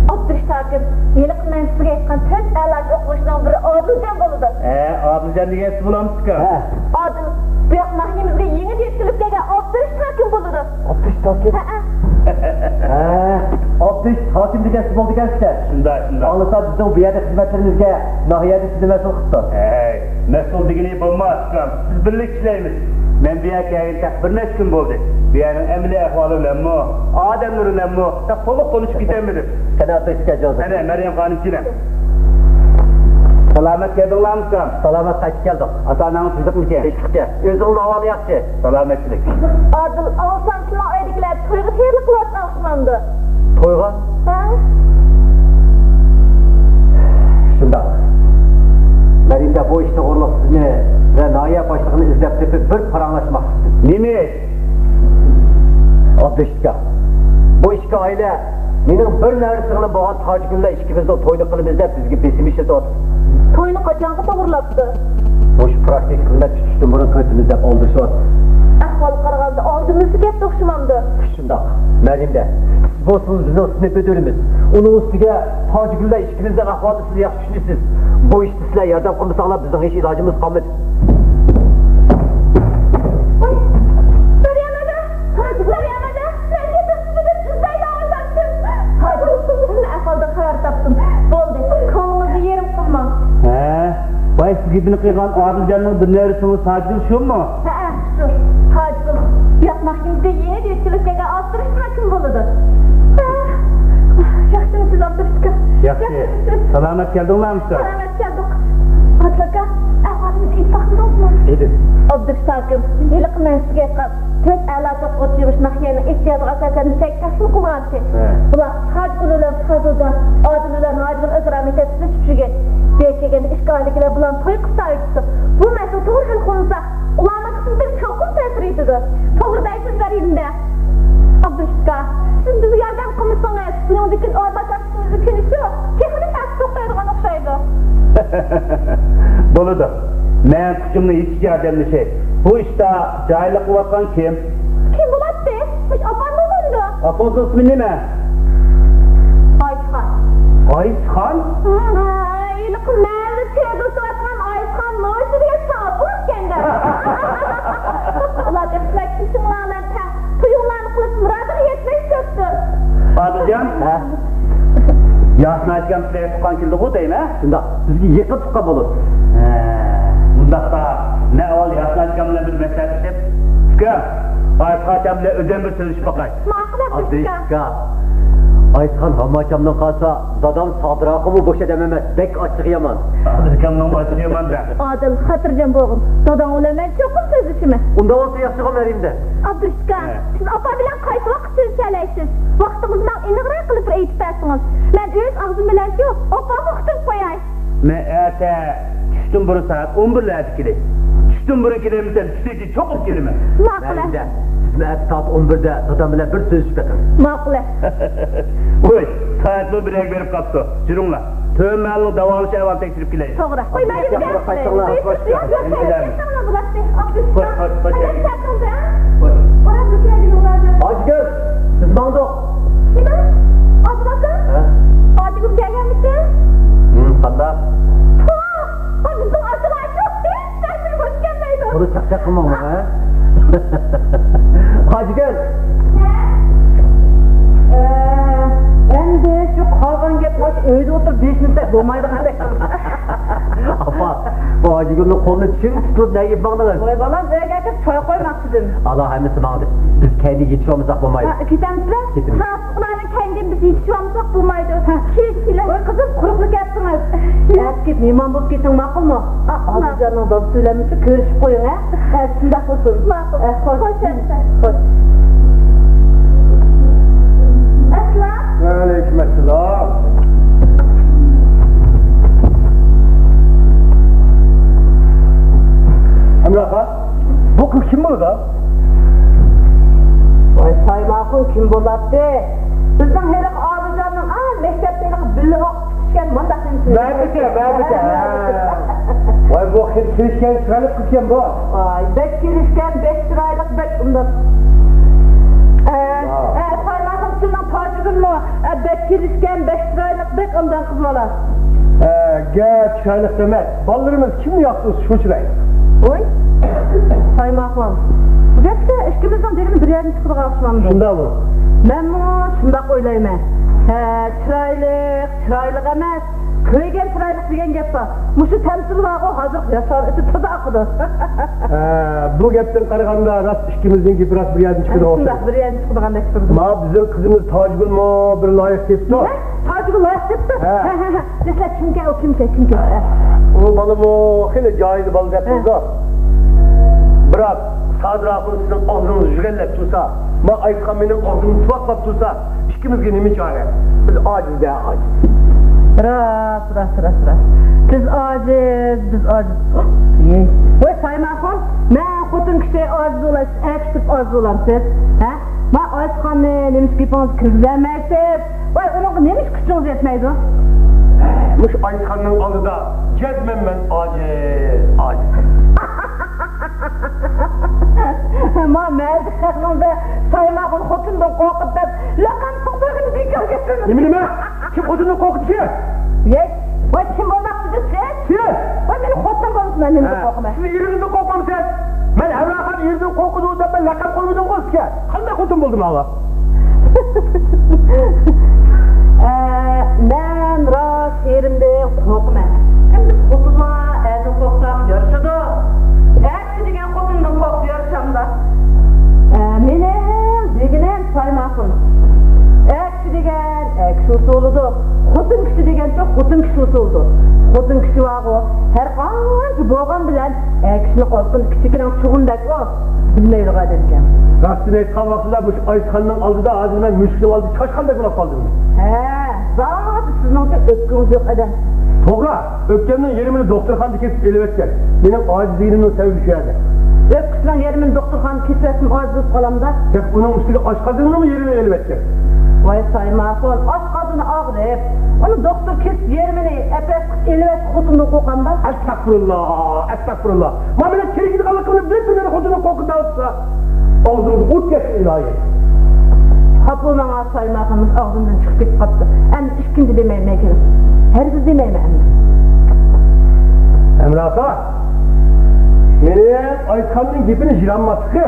ئابدۇرېشىت ئاكام، ھېلىقى مەن سىزگە ئېيتقان تۆت ئەلا ئوقۇغۇچىنىڭ بىرى ئادىلجان بولىدۇ. ھە، ئادىلجان دېگەن سىز بولامسىز ئۇكام؟ ھە. ئادىل، بۇ ياق ناھىيەمىزگە يېڭى يېتىلىپ كەلگەن ئابدۇرېشىت ئاكام بولىدۇ. ئابدۇرېشىت ئاكام؟ ھەئە. ھە، ئابدۇرېشىت ئاكام دېگەن سىز بولىدىكەنسىز-دە. شۇنداق، شۇنداق. ئاڭلىسا بىزنىڭ بۇ يەردە خىزمەتلىرىمىزگە ناھىيەدە سىزنى مەسئۇل قىپتۇ. ھەي، مەسئۇل دېگىنى بولماس ئۇكام، بىز بىرلىكتە ئىشلەيمىز. مەن بۇ يەرگە كەلگىلى تېخى بىر نەچچە كۈن بولدى. بۇ يەرنىڭ ئەمەلىي ئەھۋالى بىلەنمۇ، ئادەملىرى بىلەنمۇ تېخى تولۇق تونۇشۇپ كېتەلمىدىم. قېنى ئابدۇرېشىت ئاكا، جازا. قېنى، مەريەم خانىم كېلىڭ. سالامەت كەلدىڭلارمۇ ئۇكام؟ سالامەت قايتىپ كەلدۇق. ئاتا-ئاناڭ تىنچلىقمىكىن؟ تىنچلىقكەن. ئۆزۈڭنىڭ ئەھۋالى ياخشى؟ سالامەتچىلىك. ئادىل، ئاڭلىسام سېنىڭ ئۆيدىكىلەر تويغا تەييارلىق قىلىۋاتقان ئوخشىمامدۇ؟ تويغا؟ ھە؟ شۇنداق. مەريەم دە بۇ ئىش توغرۇلۇق سىزنى ۋە ناھىيە باشلىقىنى ئىزدەپ تېپىپ بىر پاراڭلاشماقچى ئىدىم. نېمە ئىش؟ ئابدۇرېشىت ئاكا، بۇ ئىككى ئائىلە مېنىڭ بىر نەۋرە سىڭلىم بولغان تاجىگۈل بىلەن ئىككىمىزنىڭ تويىنى قىلىمىز دەپ بىزگە بېسىم ئىشلىتىۋاتىدۇ. توينى قاچانغا توغرىلاپتۇ؟ مۇشۇ پراكتىكا خىزمەت چۈشتىن بۇرۇن قىلىمىز دەپ ئالدىرىشىۋاتىدۇ. ئەھۋالغا قارىغاندا ئالدىمىزدا گەپتە ئوخشىمامدۇ؟ شۇنداق، مەلۇم دە. سىز بولسىڭىز بىزنىڭ سىنىپ مۈدۈرىمىز. ئۇنىڭ ئۈستىگە تاجىگۈل بىلەن ئىككىمىزنىڭ ئەھۋالىنى سىز ياخشى چۈشىنىسىز. بۇ ئىشتا سىلەر ياردەم قىلمىساڭلار بىزنىڭ ھېچ ئىلاجىمىز قالمىدى. ۋاي، مەريەم ئەنە! مەريەم ئەنە! مەن كېتىپ سىزنى ئىزدەيلا ئايلاندىم. ھازىر سىزنى ئەھۋالدىن خەۋەر تاپتىم. بولدى، كۆڭلىڭىزنى يېرىم قىلماڭ. ھە؟ ۋاي، سىز گېپىنى قىلغان ئادىلجاننىڭ بىر نەۋرىسى تاجىگۈل شۇمۇ؟ ھەئە، شۇ. تاجىگۈل. بۇ ياق ناھىيەمىزگە يېڭى يېتىلىپ كەلگەن ئابدۇرېشىت ئاكام بولىدۇ. ياخشىمۇسىز، ئابدۇرېشىت ئاكا؟ ياخشى. ياخشىمۇسىز؟ سالامەت كەلدىڭلارمۇ ئۇكا؟ سالامەت كەلدۇق. ئادىل ئاكا، ئەھۋالىمىزنى ئېيتىپ باقمىدىڭىزمۇ؟ ئېيتىڭ. ئابدۇرېشىت ئاكام، ھېلىقى مەن سىزگە ئېيتقان تۆت ئەلا توققۇزىنچى يىلى ناھىيەنىڭ ئېھتىياجىغا ئاساسەن سەككىز تەھسىل قىلغانتى. ھە. بۇلار تاجىگۈل بىلەن پازىلجان، ئادىل بىلەن ھاجىگۈل ئۆزئارا مەكتەپتە تونۇشۇپ يۈرگەن. بۇ يەرگە كەلگەندە ئىككى ئائىلىگە بۇلارنى توي قىلسا ئۆتىدۇ. بۇ مەسىلە توغرا ھەل قىلىنسا، ئۇلارنىڭ قىسمىتىگە چوقۇم تەسىر يېتىدۇ. توغرا دەيسىز، زەرىدىندە. ئابدۇرېشىت ئاكا، سىز بىزگە ياردەم قىلمىسىڭىز، بۇنىڭدىن كېيىن ئورما كاسىپىمىزنىڭ كۈنى شۇ، تېخىمۇ تەس توختايدىغان ئوخشايدۇ. بولىدۇ. مەن كۈچۈمنى يېتىشىچە ياردەملىشەي. بۇ ئىشتا جاھىللىق قىلىۋاتقان كىم؟ كىم بولاتتى؟ مۇشۇ ئاپام بولمامدۇ؟ ئاپىڭىزنىڭ ئىسمى نېمە؟ ئايسىخان. ئايسىخان؟ ھە، ھېلىقى مەھەللىدە تېزلىتىۋاتقان ئايسىخان نوچى دېگەن ساۋۇت ئۇرۇپكەندە. ئۇلار بېقىشلار كېسىملەر بىلەن تەڭ تويۇڭلارنى قىلىپ، مۇرادىغا يەتمەي كەپتۇ. ئادىلجان. ھە؟ ياسىن ئاكام سىلەرگە تۇغقان كېلىدىغۇ دەيمەن. شۇنداق، بىزگە يېقىن تۇغقان بولىدۇ. ھە، ئۇنداقتا، مەن ئاۋۋال ياسىن ئاكام بىلەن بىر مەسلىھەتلىشىپ، ئۇكام، ئايسىخان ئاكام بىلەن ئۆزۈم بىر سۆزلىشىپ باقاي. ماقۇل، ئابدۇرېشىت ئاكا. ئايسىخان ھاماچامدىن قالسا، دادام سادىراخۇمۇ بوش ئادەم ئەمەس، بەك ئاچچىقى يامان. سادىراخۇمنىڭ ئاچچىقى يامان-دە. ئادىل، خاتىرجەم بولغىن. داداڭ بىلەن مەن چوقۇم سۆزلىشىمەن. ئۇنداق بولسا ياخشىغۇ، مەريىم دە. ئابدۇرۇشكان، ھە. سىز ئاپا بىلەن قايسى ۋاقىت سۆزلىشەلەيسىز؟ ۋاقتىڭىزنى ماڭا ئېنىقراق قىلىپ ئېيتىپ بەرسىڭىز. مەن ئۆز ئاغزىم بىلەنچۇ ئاپامنى ئۇقتۇرۇپ قوياي. مەن ئەتە چۈشتىن بۇرۇن سائەت ئون بىرلەردە كېلەي. چۈشتىن بۇرۇن كېلەلمىسەم، چۈشتىن كېيىن چوقۇم كېلىمەن. ماقۇل. مەريىم دە، سىز ئەتە سائەت ئون بىردە دادام بىلەن بىر سۆزلىشىپ بېقىڭ. ماقۇل. ۋوي، سائەتمۇ بىرگە بېرىپ قاپتۇ. يۈرۈڭلار. تۆۋەن مەھەللىنىڭ داۋالىنىش ئەھۋالىنى تەكشۈرۈپ كېلەيلى. توغرا. قوي، مەريىم دە. قايتىڭلار. قوي، قوي، قوي. قوي، قوي، قوي. ھاجىگۈل، بىز ماڭدۇق. نېمە؟ ئابدۇللا ئاكا؟ ھە؟ ھاجىگۈل كەلگەنمىكىن؟ ھىم، قانداق؟ ۋاھ! بىزنىڭ ئاشۇلار يوق، ھېچ نەرسىگە بوش كەلمەيدۇ. بۇنى چاقچاق قىلماڭ ماڭا، ھە؟ ھاجىگۈل! ھە؟ ئە، ئەمدى شۇ قالغان گەپنى ئۆيدە ئولتۇرۇپ دېيىشمىسەك بولمايدىغاندەك. ئاپا، بۇ ھاجىگۈلنىڭ قولىنى چىڭ تۇتۇپ نەگە ئېلىپ ماڭدىڭىز؟ ۋاي بالام، ئۆيگە كىرىپ چاي قويماقچىدىم. ئالا، ھەممىسى ماڭدى. بىز كەينىگە يېتىشىۋالمىساق بولمايدۇ. ھە، كېتەمسىلەر؟ كېتىمىز. ھە، ئۇلارنىڭ كەينىدىن بىز يېتىشىۋالمىساق بولمايدۇ. ھە، كېلىڭ، كېلىڭ. ۋاي قىزىم، قۇرۇقلا كەپسىڭىز. ئەتە كېلىپ مېھمان بولۇپ كېتىڭ، ماقۇلمۇ؟ ئا، ماقۇل. ئادىلجاننىڭ دادىسى بىلەن مۇشۇ كۆرۈشۈپ قويۇڭ، ھە؟ ھە، شۇنداق بولسۇن. ماقۇل. ئە، خوش. خوش ئەمىسە. خوش. ئەسلام. ۋەئەلەيكۇم ئەسسالام. ھەمراھ ئاكا، بۇ قىز كىم بولىدۇ؟ ۋاي، سايماخۇن كىم بولاتتى؟ بىزنىڭ ھېلىقى ئادىلجاننىڭ، ئا، مەكتەپتە ھېلىقى بىللە ئوقۇپ چىقىشكەن مۇنداق ئىنسان. مەبىتە، مەبىتە، ھە. ۋاي، بۇ خېلى كېلىشكەن، چىرايلىق قىزكەن بۇ. ۋاي، بەك كېلىشكەن، بەك چىرايلىق، بەك ئۇنداق. ئە، ۋاو. ئە، سايماخۇن، سىزنىڭ تاجىگۈلمۇ، ئە، بەك كېلىشكەن، بەك چىرايلىق، بەك ئانداق قىز بالا. ئە، گەپ چىرايلىق دېمەك. بالىلىرىمىز كىمنى ياقتۇرسا شۇ چىرايلىق. ۋوي، سايماخۇن. بۇ گەپتە ئىككىمىزنىڭ دېگىنى بىر يەردىن چىقىدىغان ئوخشىمامدۇ؟ شۇنداقمۇ؟ مەنمۇ شۇنداق ئويلايمەن. ھە، چىرايلىق، چىرايلىق ئەمەس. كۆرگەن چىرايلىق دېگەن گەپ بار. مۇشۇ تەمسىل بارغۇ، ھازىر ياشار ئىچى تازا ئاقىدۇ. ھە، بۇ گەپتىن قارىغاندا راست ئىككىمىزنىڭ گېپى راست بىر يەردىن چىقىدىغان ئوخشايدۇ. شۇنداق، بىر يەردىن چىقىدىغاندەك تۇرىدۇ. ما بىزنىڭ قىزىمىز تاجىگۈلمۇ بىر لايىق تېپىپتۇ. نېمە؟ تاجىگۈل لايىق تېپىپتۇ؟ ھە. ھە، ھە، ھە. دېسىلە، كىمكەن ئۇ، كىمكەن، كىمكەن؟ ئۇ بالىمۇ خېلى جاھىل بالا دەپ ھە. تۇرىدۇ. بىراق، سادىر ئاخۇن سىزنىڭ ئاغزىڭىزنى يۈگەنلەپ تۇرسا، ما ئايسىخان مېنىڭ ئاغزىمنى تۇۋاقلاپ تۇرسا، ئىككىمىزگە نېمە چارە؟ بىز ئاجىز دە، ئاجىز. راست، راست، راست، راست. بىز ئاجىز، بىز ئاجىز. ۋاي، سايماخۇن، مەن خوتۇن كىشى ئاجىز بولاي، ئەر كىشى ئاجىز بولامسىز؟ ھە؟ ما ئايسىخاننى نېمىشقا گېپىڭىزگە كىرگۈزەلمەيسىز؟ ۋاي، ئۇنىڭغا نېمىشقا كۈچىڭىز يەتمەيدۇ؟ مۇشۇ ئايسىخاننىڭ ئالدىدا جەزمەن مەن ئاجىز، ئاجىز. ما مەھەللىدىكى خەقنىڭ بىرى سايماخۇن خوتۇندىن قورقىدۇ دەپ، لەقەم سوقتۇرغىنى بىكار گەپمۇ؟ نېمە، نېمە؟ كىم خوتۇندىن قورقىدىكەن؟ ھەي، ۋاي، كىم بولماقچىدىڭ سىز؟ كىم؟ ۋاي، مېنىڭ خوتۇنۇم بولمىسا، مەن نېمىدىن ھە. قورقىمەن؟ سىز ئېرىڭىزدىن قورقمامسىز؟ مەن ھەمراھ خان ئېرىدىن قورقىدۇ دەپ مەن لەقەم قويمىدىمغۇ سىزگە. قانداق خوتۇن بولدۇم ئاۋۇ؟ ئە، مەن راست ئېرىمدىن قورقىمەن. ئەمدى خوتۇنلار ئەردىن قورقساق يارىشىدۇ. ئەر كىشى دېگەن خوتۇندىن قورقۇپ يارىشامدا. ئە، مېنىڭ دېگىنىم سايماخۇن. ئەر كىشى دېگەن ئەر كىشى ئۇسۇلىدۇ. خوتۇن كىشى دېگەنچۇ خوتۇن كىشى ئۇسۇلىدۇ. خوتۇن كىشى بارغۇ، ھەر قانچە بولغان بىلەن ئەر كىشىنىڭ ئالدىدا كىچىككىنە چوغۇندەكلا بىلمەيدىغان ئادەمكەن. راستىنى ئېيتقان ۋاقتىدا مۇشۇ ئايسىخاننىڭ ئالدىدا ھازىر مەن مۈشۈكنىڭ ئالدىدا چاشقاندەك بولۇپ قالدىم. ھە، زادى سىزنىڭچە ئۆپكىڭىز يوق ئادەم. توغرا، ئۆپكەمنىڭ يېرىمىنى دوختۇرخانىدا كېسىپ ئېلىۋەتكەن. مېنىڭ ئاجىز دېگىنىمنىڭ سەۋەبى شۇ يەردە. ئۆپكىسىنىڭ يېرىمىنى دوختۇرخانىدا كېسىۋەتسىمۇ ئاجىز بولۇپ قالامدا. دەپ ئۇنىڭ ئۈستىگە ئاشقازىنىنىمۇ يېرىمىنى ئېلىۋەتكەن. ۋاي سايماخۇن، ئاشقازىنى ئاغرىپ، ئۇنى دوختۇر كېسىپ يېرىمىنى ئەپەس قىلىپ ئېلىۋەتسە خوتۇندىن قورقامدا. ئەستەغپۇرۇللا، ئەستەغپۇرۇللا. ما مېنىڭ چېكىنىدىغانلىقىمنى بىلىپ تۇرۇپ يەنە خوتۇندىن قورقۇپ دەۋاتسا. ئاغزىڭىزغا ئوت كەتسۇن ئىلاھىي. خاپا بولماڭ سايماخۇن، ئاغزىمدىن چىقىپ كېتىپ قاپتۇ. ئەمدى ئىككىنچى دېمەيمەن كېلىڭ. ھەرگىز دېمەيمەن ئەمدى. ھەمراھ ئاكا، مېنىڭ ئايسىخاننىڭ گېپىنى يىرانماسلىقى.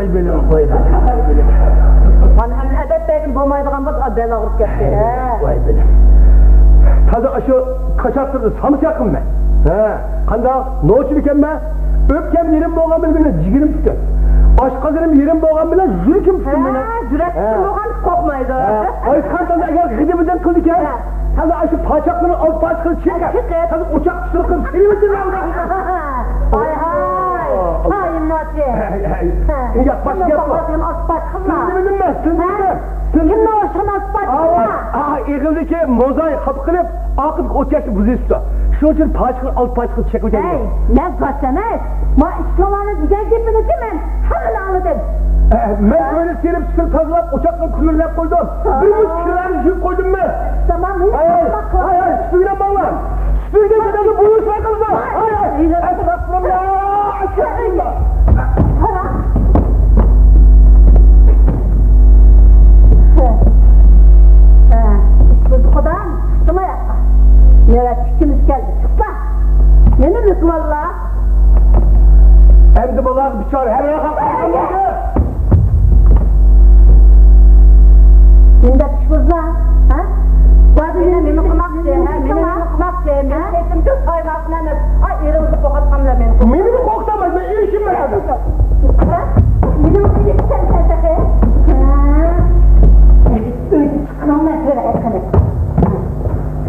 ۋاي بېلىم، ۋاي بېلىم، ۋاي بېلىم. مانا ئەمدى ئەدەپ بەرگىلى بولمايدىغان بولسا، بەل ئاغرىپ كەتتى. ھە. ۋاي بېلىم. تازا ئاشۇ قاچاقلىرىنى سامسا ياقىممەن. ھە، قانداق؟ نوچىمىكەنمەن؟ ئۆپكەم يېرىم بولغان بىلەن جىگىرىم پۈتۈن. ئاشقازىنىم يېرىم بولغان بىلەن يۈرىكىم پۈتۈن مېنىڭ. ھە، يۈرەك ھە. پۈتۈن بولغان قورقمايدۇ. ھە. ئايسىخان تازا ئەگەر غىدىمىدىن قىلىدىكەن، ھە. تازا ئاشۇ پاچاقلىرىنى ئالتە پارچە قىلىپ چېقىپ، چېقىپ. تازا ئوچاق تۇتۇپ قىلىپ سېلىۋېتىڭ. ھاي ھاي، ئاللا. ھايىم نوچى. ھەي، ھەي. ھە. ياق، باشقا گەپ بار. سىزنى بىلدىم مەن، سىزنى بىلدىم. كىمنىڭ ئوشۇقىنى ئالتە پارچە قىلدىڭ؟ ئا، ئېغىلدىكى موزاي خاپا قىلىپ، ئاقىدىكى ئوت ياشنى بۇزۇۋېتىپتۇ. شۇنىڭ ئۈچۈن پاچىقىنى ئالتە پاچىقىنى چېقىۋېتەيلى. ھەي، مەن گاس ئەمەس. ما ئىككىڭلارنىڭ دېگەن گېپىنىچۇ مەن ھەممىنى ئاڭلىدىم. ئە، مەن ئۆينى سېلىپ، سۈپۈرۈپ تازىلاپ، ئوچاقنى كۈللىرىلەپ قويدۇم. بىر مۇنچە كىرلەرنى يۇيۇپ قويدۇم مەن. تامام، ھەي، ھەي، ھەي، سۈپۈرگىنى ئاڭلاڭ. سۈپۈرگىنى دېگەندە بۇ ئىشلار قىلىدۇ. ھەي، ھەي، ئەستەغپۇرۇللا، ئەستەغپۇرۇللا. قارا. ھە، ھە، ئىش بۇزدى قۇدام، چىقتىمۇ ياققا. نۆۋەتتە ئىككىمىز كەلدى، چىقسا. يەنە مېھمانلار. ئەمدى بۇلار بىچارە ھەر ياققا قايتالمايدۇ. نېمە دەپ ئىش بۇزدى، ھە؟ مېنى نېمە قىلماقچى، ھە؟ مېنى نېمە قىلماقچى؟ مەن ھە؟ كەتتىمچۇ، تايماقنى ئەمەس. ئاي، ئېرىڭنى قورقۇتقانلا مېنى قورقۇت. مېنىمۇ قورقۇتامسىز، مەن ئېرىشىم بار. ھە؟ مېنىڭ ئۆيۈمگە كەلسەن تېخى. ھە؟ ئۆيدىن چىققىنىڭنى كۆرەي قېنى.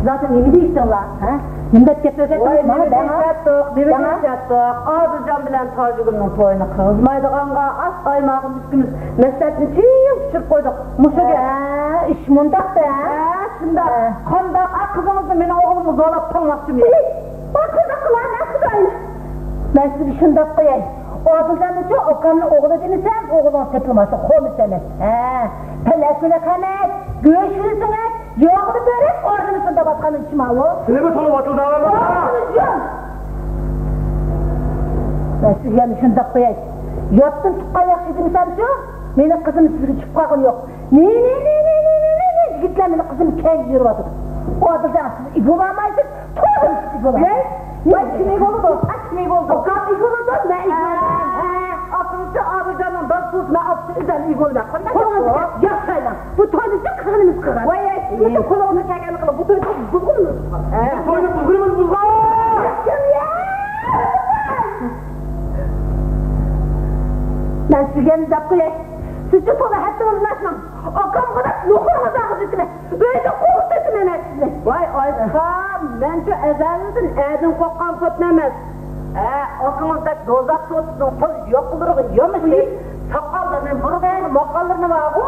زادى نېمە دېيىشتىڭلار، ھە؟ نېمە دەپ گەپ سۆزلەپ ۋاي، تۇرۇپسىز نېمە ماڭا؟ دېيىشەتتۇق، نېمە دېيىشەتتۇق؟ ئادىلجان بىلەن تاجىگۈلنىڭ تويىنى قىلغۇزمايدىغانغا ئاز قايماقىمىز ئىككىمىز مەسلىھەتنى چىڭ پىشۇرۇپ قويدۇق. مۇشۇ گەپ. ھە، ئىش مۇنداق-دە. ھە، شۇنداق. ھە. قانداق، ئا، قىزىڭىزنى مېنىڭ ئوغلۇمغا زورلاپ قالماقچىمۇ؟ ۋاي، قانداق قىلار، ھە، خۇدايىم؟ مەن سىزگە شۇنداق قوياي. ئادىلجاننىچۇ ئاكامنىڭ ئوغلى دېمىسەم، ئوغلىڭىز تېپىلماسا، قومۇش ئەمەس. ھە، پەلەك-پۈلەك ئەمەس، گۆش-گۆزىڭەز، ياغلى بۆرەك ئورنىمىزدا دەۋاتقان ئىشىماۋۇ. سېنىمۇ تولا ۋاتىلداۋاتىدۇ. مەن سىزگە يەنە شۇنداق قوياي. ياتتىن تۇغقان ياخشى دېمىسەمچۇ، مېنىڭ قىزىم سىزگە چۈشۈپ قالغىنى يوق. نى، نى، نى، يىگىتلەر مېنىڭ قىزىمنى كەينىدە يۈرۈۋاتىدۇ. ئۇ ئادىلجان سىز ئىگە بولالمايسىز، توغرا سىز ئىگە بولالمايسىز. ۋەي، ۋەي، كىم ئىگە بولىدۇ؟ ھە، كىم ئىگە بولىدۇ؟ ئاكام ئىگە بولىدۇ، مەن ئىگە بولىمەن. ھە، ئاكىڭىزچە ئادىلجاننىڭ دادىسى بولسا، مەن ئاپىسى ئۆزۈم ئىگە بولىمەن. قانداق گەپ بۇ؟ ياخشى ئايلاڭ. بۇ توينى قىلغىنىمىز قىلغان. ۋاي، ۋاي، شۇ قولىڭىزغا كەلگەننى قىلىڭ. بۇ توينى بۇزغىنىمىز بۇزغان. ھە. بۇ توينى بۇزغىنىمىز بۇزغان. مەن سىزگە دەپ قوياي. سىزچە تولا ھەددىڭىزدىن ئاشماڭ. ئاكامغا دەپ نوقۇرغا زاغىز ئېتىمەن. ئۆيدىن قوغۇپ ئېتىمەن سىزنى. ۋاي ئايسىخان، مەنچۇ ئەزەلدىن ئەدىن قورققان خوتۇن ئەمەس. ھە، ئاكىڭىزدەك دوزاخ سوتىنىڭ تولا يوقىلىرىغا يومىشىپ، ساقاللىرىنى، بۇرۇنلىرىنى، ماقاللىرىنى بارغۇ.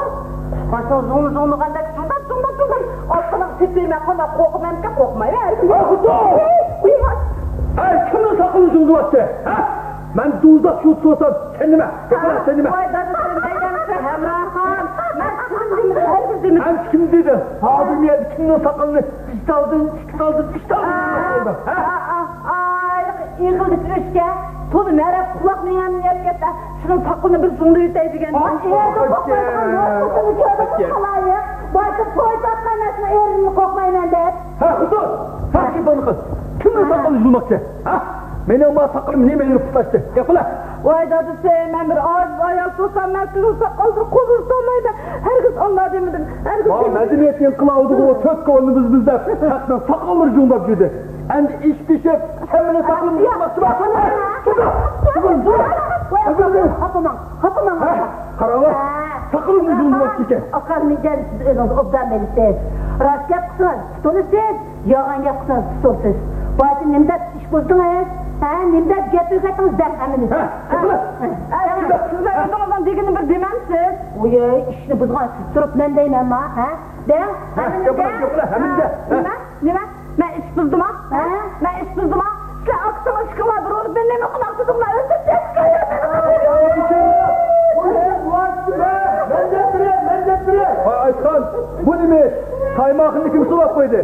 قاشنىڭ زۇڭ-زۇڭلىغاندەك زۇڭداپ، زۇڭداپ، زۇڭداپ. ئالتىنىغا تېپىمەن، قانداق قورقىمەنكەن، قورقمايمەن. ئاخۇتۇ! ھەي، كىمنىڭ ساقىلىنى زۇڭدۇۋاتتى؟ ھە؟ مەن دوزاخ شۇ سوتام، سەن نېمە؟ سەن نېمە؟ ۋاي دادا، سەن نېمە دەيسەن، ھەمراخان؟ مەن كىم دېمىدىم، ھەرگىز دېمىدىم. مەن كىم دېدىم؟ ھازىر مەن كىمنىڭ ساقىلىنى بىر سالدىم، ئىككى سالدىم، ئۈچ سالدىم. ھە؟ ئېغىلدىكى ئۆچكە، تولا مەرەپ قۇلاق مېڭەمنى يەپ كەتتى. شۇنىڭ ساقىلىنى بىر زۇڭدۇۋېتەي دېگەن. ئاي، ئېرىدىن قورقمايدىغان يوق، قوشۇنى كۆرۈپ خالايىق. بايقىپ توي تارتقان نەرسىنى ئېرىمدىن قورقمايمەن دەپ. ھە، خوتۇن! ھە، گېپىڭنى قىل. كىمنىڭ ساقىلى يۇلماقچى؟ ھە؟ مېنىڭ بار ساقىلىم نېمە ئېلىپ تۇتاشتى؟ گەپ قىلە. ۋاي دادىسى، مەن بىر ئاجىز ئايال تۇرسام، مەن سىزنىڭ ساقالدىن قول ئۇزىتالمايمەن. ھەرگىز ئاللا دېمىدىم. ھەرگىز دېمىدىم. مەدەنىيەت ئىنقىلابىدا بۇ تۆت كونىمىز بىزدە خەقنىڭ ساقاللىرى جۇڭلاپ يۈردى. ئەمدى ئىش پىشىپ، ھەممىنى ساقىلىنى يۇلماقچىما؟ ھە؟ تۇرۇڭ، تۇرۇڭ. خاپىماڭ، خاپىماڭ. ھە؟ قاراڭلار، ھە. ساقىلىمنى يۇلماقچى ئىكەن. ئاكام مىجەن سىز ئۆزىڭىز ئوبدان بىلىسىز. راست گەپ قىلسىڭىز، پۇت ئۇلىسىز. يالغان گەپ قىلسىڭىز، پۇت ئۇلىسىز. بايىتى نېمە دەپ ئىش بۇزدىڭىز؟ ھە، نېمە دەپ گەپ ئۆگەتتىڭىز دەپ ھەممىنى. ھە، ھە، ھە. سىلەر ئۆزىڭىزنىڭ دېگىنىنى بىر دېمەمسىز؟ ۋوي، ئىشنى بۇزغان سىز تۇرۇپ مەن دەيمەنما، ھە؟ دەڭ، ھە، ھەممىنى دەڭ. ھە، نېمە؟ نېمە؟ مەن ئىش بۇزدىمما؟ ھە؟ مەن ئىش بۇزدىمما؟ سىلەر ئاكىسىڭىز ئىككىڭلار بىر بولۇپ مېنى نېمە قىلماقچىدىڭلار؟ ئۆلتۈرۈپ تەسكە. ۋاي، ئايسان، بۇ نېمە ئىش؟ تايماقنى كىم سولاپ قويدى؟